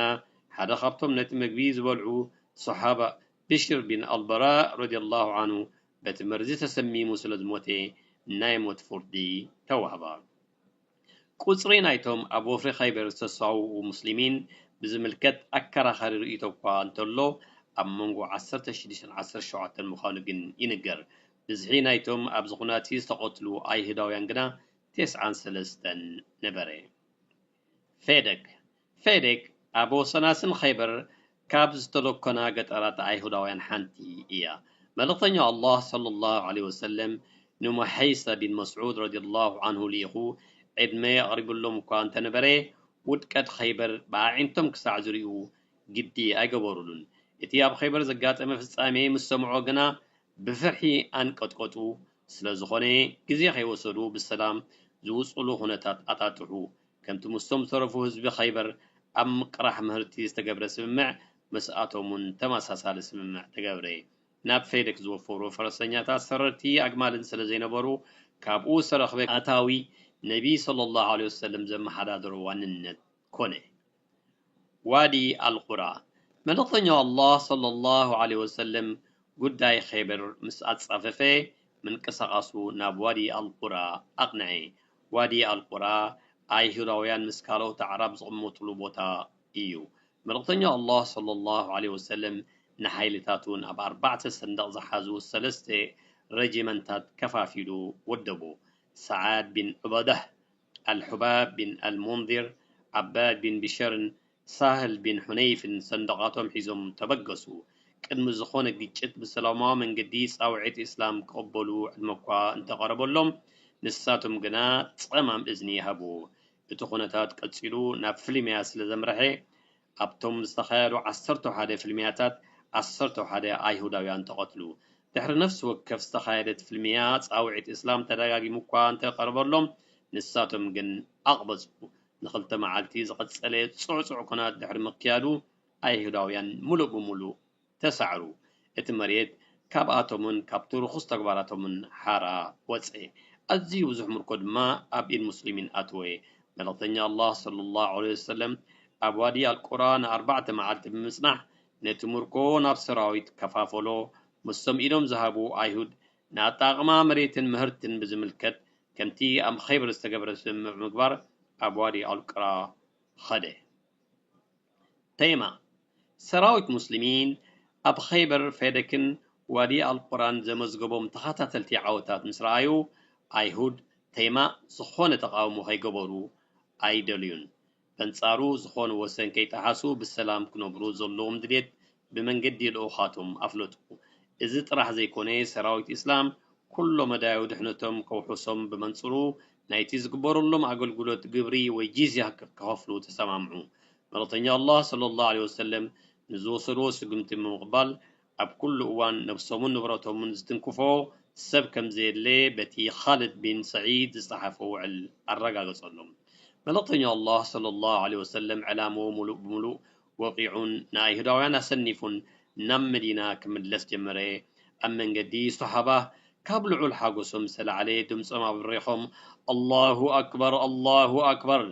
ሓደ ካብቶም ነቲ መግቢ ዝበልዑ ሰሓባ ብሽር ቢን ኣልበራእ ረዲየላሁ ዓንሁ በቲ መርዚ ተሰሚሙ ስለ ዝሞተ ናይ ሞት ፍርዲ ተዋህባ። ቁጽሪ ናይቶም ኣብ ወፍሪ ኸይበር ዝተሰውኡ ሙስሊሚን ብዝምልከት ኣከራኻሪ ርእይቶ እኳ እንተሎ፣ ኣብ መንጎ ዓሰርተ ሽዱሽተን ዓሰርተ ሸውዓተን ምዃኑ ግን ይንገር። ብዝሒ ናይቶም ኣብዚ ኹናት ዝተቐትሉ ኣይሁዳውያን ግና ተስዓን ሰለስተን ነበረ። ፌደክ ፌደክ ኣብ ወሰናስን ኸይበር ካብ ዝተደኮና ገጠራት ኣይሁዳውያን ሓንቲ እያ። መልእኽተኛ ኣላህ ሰለላሁ ዐለይሂ ወሰለም ንሙሐይሰ ቢን መስዑድ ረዲየላሁ ዓንሁ ልኢኹ፣ ዕድመ ኣቕሪብሎም እኳ እንተነበረ፣ ውድቀት ኸይበር ብኣዒንቶም ክሳዕ ዝርእዩ ግዲ ኣይገበሩሉን። እቲ ኣብ ኸይበር ዘጋጠመ ፍጻሜ ምስ ሰምዖ ግና ብፍርሒ ኣንቀጥቀጡ። ስለ ዝኾነ ግዜ ከይወሰዱ ብሰላም ዝውጽሉ ኩነታት ኣጣጥሑ። ከምቲ ምስቶም ዝተረፉ ህዝቢ ኸይበር ኣብ ምቅራሕ ምህርቲ ዝተገብረ ስምምዕ ምስኣቶም እውን ተመሳሳሊ ስምምዕ ተገብረ። ናብ ፌደክ ዝወፈሩ ፈረሰኛታት፣ ሰረርቲ ኣግማልን ስለ ዘይነበሩ ካብኡ ዝተረኽበ ኣታዊ ነቢ ሰለላሁ ዐለይሂ ወሰለም ዘመሓዳድሮ ዋንነት ኮነ። ዋዲ ኣልቁራ። መልእኽተኛው ኣላህ ሰለላሁ ዐለይሂ ወሰለም ጉዳይ ኸይበር ምስ ኣጻፈፈ ምንቅስቓሱ ናብ ዋዲ ኣልቁራ ኣቕንዐ። ዋዲ ኣልቁራ ኣይሁዳውያን ምስ ካልኦት ኣዕራብ ዝቕመጥሉ ቦታ እዩ። መልእኽተኛው ኣላህ ሰለላሁ ዐለይሂ ወሰለም ንሓይልታቱ ናብ ኣርባዕተ ሰንደቕ ዝሓዙ ሰለስተ ረጅመንታት ከፋፊሉ ወደቦ። ሰዓድ ቢን ዑበዳህ፣ ኣልሑባብ ቢን ኣልሙንዚር፣ ዓባድ ቢን ብሸርን ሳህል ቢን ሑነይፍን ሰንደቓቶም ሒዞም ተበገሱ። ቅድሚ ዝኾነ ግጭት ብሰላማዊ መንገዲ ጻውዒት እስላም ክቕበሉ ዕድመ እኳ እንተቐረበሎም፣ ንሳቶም ግና ጸማም እዝኒ ይሃቡ። እቲ ኩነታት ቀጺሉ ናብ ፍልምያ ስለ ዘምረሐ፣ ኣብቶም ዝተኻየዱ ዓሰርተ ሓደ ፍልምያታት ዓሰርተ ሓደ ኣይሁዳውያን ተቐትሉ። ድሕሪ ነፍሲ ወከፍ ዝተኻየደት ፍልምያ ጻውዒት እስላም ተደጋጊሙ እኳ እንተቐረበሎም፣ ንሳቶም ግን ኣቕበጹ። ንኽልተ መዓልቲ ዝቐጸለ ጽዑጽዑ ኲናት ድሕሪ ምክያዱ፣ ኣይሁዳውያን ምሉእ ብምሉእ ተሳዕሩ። እቲ መሬት ካብኣቶምን ካብቲ ርኹስ ተግባራቶምን ሓራ ወጸ። ኣዝዩ ብዙሕ ምርኮ ድማ ኣብ ኢድ ሙስሊሚን ኣተወ። መልእኽተኛ ኣላህ ሰለላሁ ዐለይሂ ወሰለም ኣብ ዋዲ ኣልቁራ ንኣርባዕተ መዓልቲ ብምጽናሕ፣ ነቲ ምርኮ ናብ ሰራዊት ከፋፈሎ። ምስቶም ኢዶም ዝሃቡ ኣይሁድ ንኣጠቓቕማ መሬትን ምህርትን ብዝምልከት፣ ከምቲ ኣብ ኸይበር ዝተገብረ ስምምዕ ብምግባር ኣብ ዋዲ ኣልቁራ ኸደ። ተይማ፣ ሰራዊት ሙስሊሚን ኣብ ኸይበር፣ ፈደክን ዋዲ ኣልቁራን ዘመዝገቦም ተኸታተልቲ ዓወታት ምስ ረኣዩ፣ ኣይሁድ ተይማ ዝኾነ ተቓውሞ ከይገበሩ ኣይደልዩን። በንጻሩ፣ ዝኾነ ወሰን ከይጠሓሱ ብሰላም ክነብሩ ዘለዎም ድሌት ብመንገዲ ልኡኻቶም ኣፍለጡ። እዚ ጥራሕ ዘይኮነ፣ ሰራዊት ኢስላም ኩሎ መዳያዊ ድሕነቶም ከውሕሶም ብመንጽሩ፣ ናይቲ ዝግበረሎም ኣገልግሎት ግብሪ ወይ ጂዝያ ክኸፍሉ ተሰማምዑ። መልእኽተኛ ኣላህ ሰለላሁ ዐለይሂ ወሰለም ንዝወሰድዎ ስጉምቲ ብምቕባል፣ ኣብ ኩሉ እዋን ነብሶምን ንብረቶምን ዝትንክፎ ሰብ ከም ዘየለ በቲ ኻልድ ቢን ሰዒድ ዝጸሓፎ ውዕል ኣረጋገጸሎም። መልእኽተኛ ኣላህ ሰለላሁ ዐለይሂ ወሰለም ዕላምኡ ምሉእ ብምሉእ ወቒዑን ንኣይሁዳውያን ኣሰኒፉን ናብ መዲና ክምለስ ጀመረ። ኣብ መንገዲ፣ ሶሓባ ካብ ልዑል ሓጎሶም ዝተላዕለ ድምጾም ኣብሪኾም፣ ኣላሁ ኣክበር፣ ኣላሁ ኣክበር፣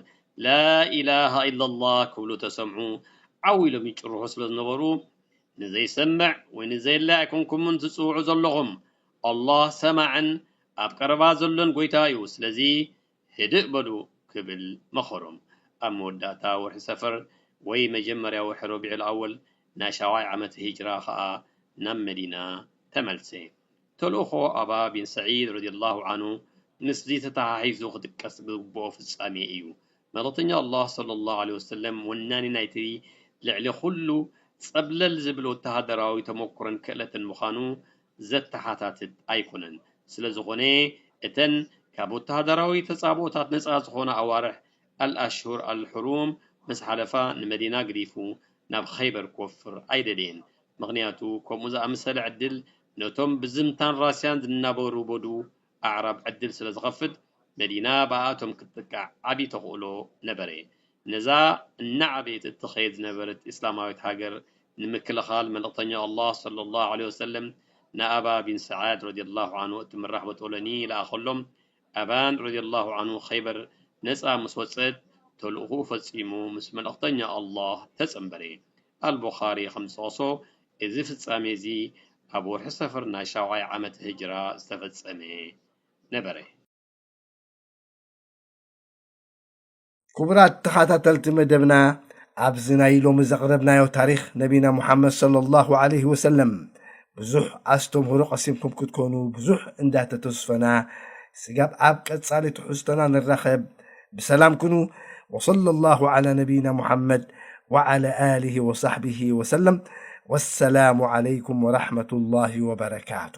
ላኢላሃ ኢላላህ ክብሉ ተሰምዑ። ዓው ኢሎም ይጭርሑ ስለ ዝነበሩ፣ ንዘይሰምዕ ወይ ንዘየለ ኣይኮንኩምን ትጽውዑ ዘለኹም። ኣላህ ሰማዕን ኣብ ቀረባ ዘሎን ጎይታ እዩ። ስለዚ ህድእ በሉ ክብል መኸሮም። ኣብ መወዳእታ ወርሒ ሰፈር ወይ መጀመርያ ወርሒ ረቢዑል ኣወል ናይ ሻውዓይ ዓመት ሂጅራ ኸኣ ናብ መዲና ተመልሰ። ተልእኾ ኣባ ቢን ሰዒድ ረዲየላሁ ዐንሁ ምስዚ ተተሓሒዙ ክጥቀስ ዝግብኦ ፍጻሜ እዩ። መልእኽተኛ ኣላህ ሰለላሁ ዐለይሂ ወሰለም ወናኒ ናይቲ ልዕሊ ኩሉ ጸብለል ዝብል ወተሃደራዊ ተመኩሮን ክእለትን ምዃኑ ዘተሓታትት ኣይኮነን። ስለ ዝኾነ፣ እተን ካብ ወተሃደራዊ ተጻብኦታት ነጻ ዝኾና ኣዋርሕ፣ ኣልኣሽሁር ኣልሑሩም፣ ምስ ሓለፋ፣ ንመዲና ገዲፉ ናብ ኸይበር ክወፍር ኣይደለየን። ምኽንያቱ፣ ከምኡ ዝኣመሰለ ዕድል ነቶም ብዝምታን ራስያን ዝናበሩ በዱ ኣዕራብ ዕድል ስለ ዝኸፍት፣ መዲና ብኣቶም ክትጥቃዕ ዓቢ ተኽእሎ ነበረ። ነዛ እናዓበየት እትኸይድ ዝነበረት እስላማዊት ሃገር ንምክልኻል፣ መልእኽተኛ ኣላህ ሰለላሁ ዐለይሂ ወሰለም ንኣባ ቢን ሰዓድ ረዲየላሁ ዐንሁ እትምራሕ በጦሎኒ ለኣኸሎም። ኣባን ረዲየላሁ ዐንሁ ኸይበር ነጻ ምስ ወጸት፣ ተልእኾኡ ፈጺሙ ምስ መልእኽተኛ ኣላህ ተጸንበረ። ኣልቡኻሪ ከም ዝጠቐሶ፣ እዚ ፍጻሜ እዚ ኣብ ወርሒ ሰፈር ናይ ሻውዓይ ዓመት ህጅራ ዝተፈጸመ ነበረ። ክቡራት ተኸታተልቲ መደብና፣ ኣብዚ ናይ ሎሚ ዘቕረብናዮ ታሪኽ ነቢና ሙሓመድ ሰለላሁ ዐለይሂ ወሰለም ብዙሕ ኣስተምህሮ ቀሲምኩም ክትኮኑ ብዙሕ እንዳተተስፈና፣ ስጋብ ኣብ ቀጻሊ ትሕዝቶና ንራኸብ። ብሰላም ኩኑ። ወሰለላሁ ዐላ ነቢይና ሙሓመድ ወዐላ ኣሊሂ ወሳሕቢሂ ወሰለም። ወሰላሙ ዐለይኩም ወረሕመቱላሂ ወበረካቱ።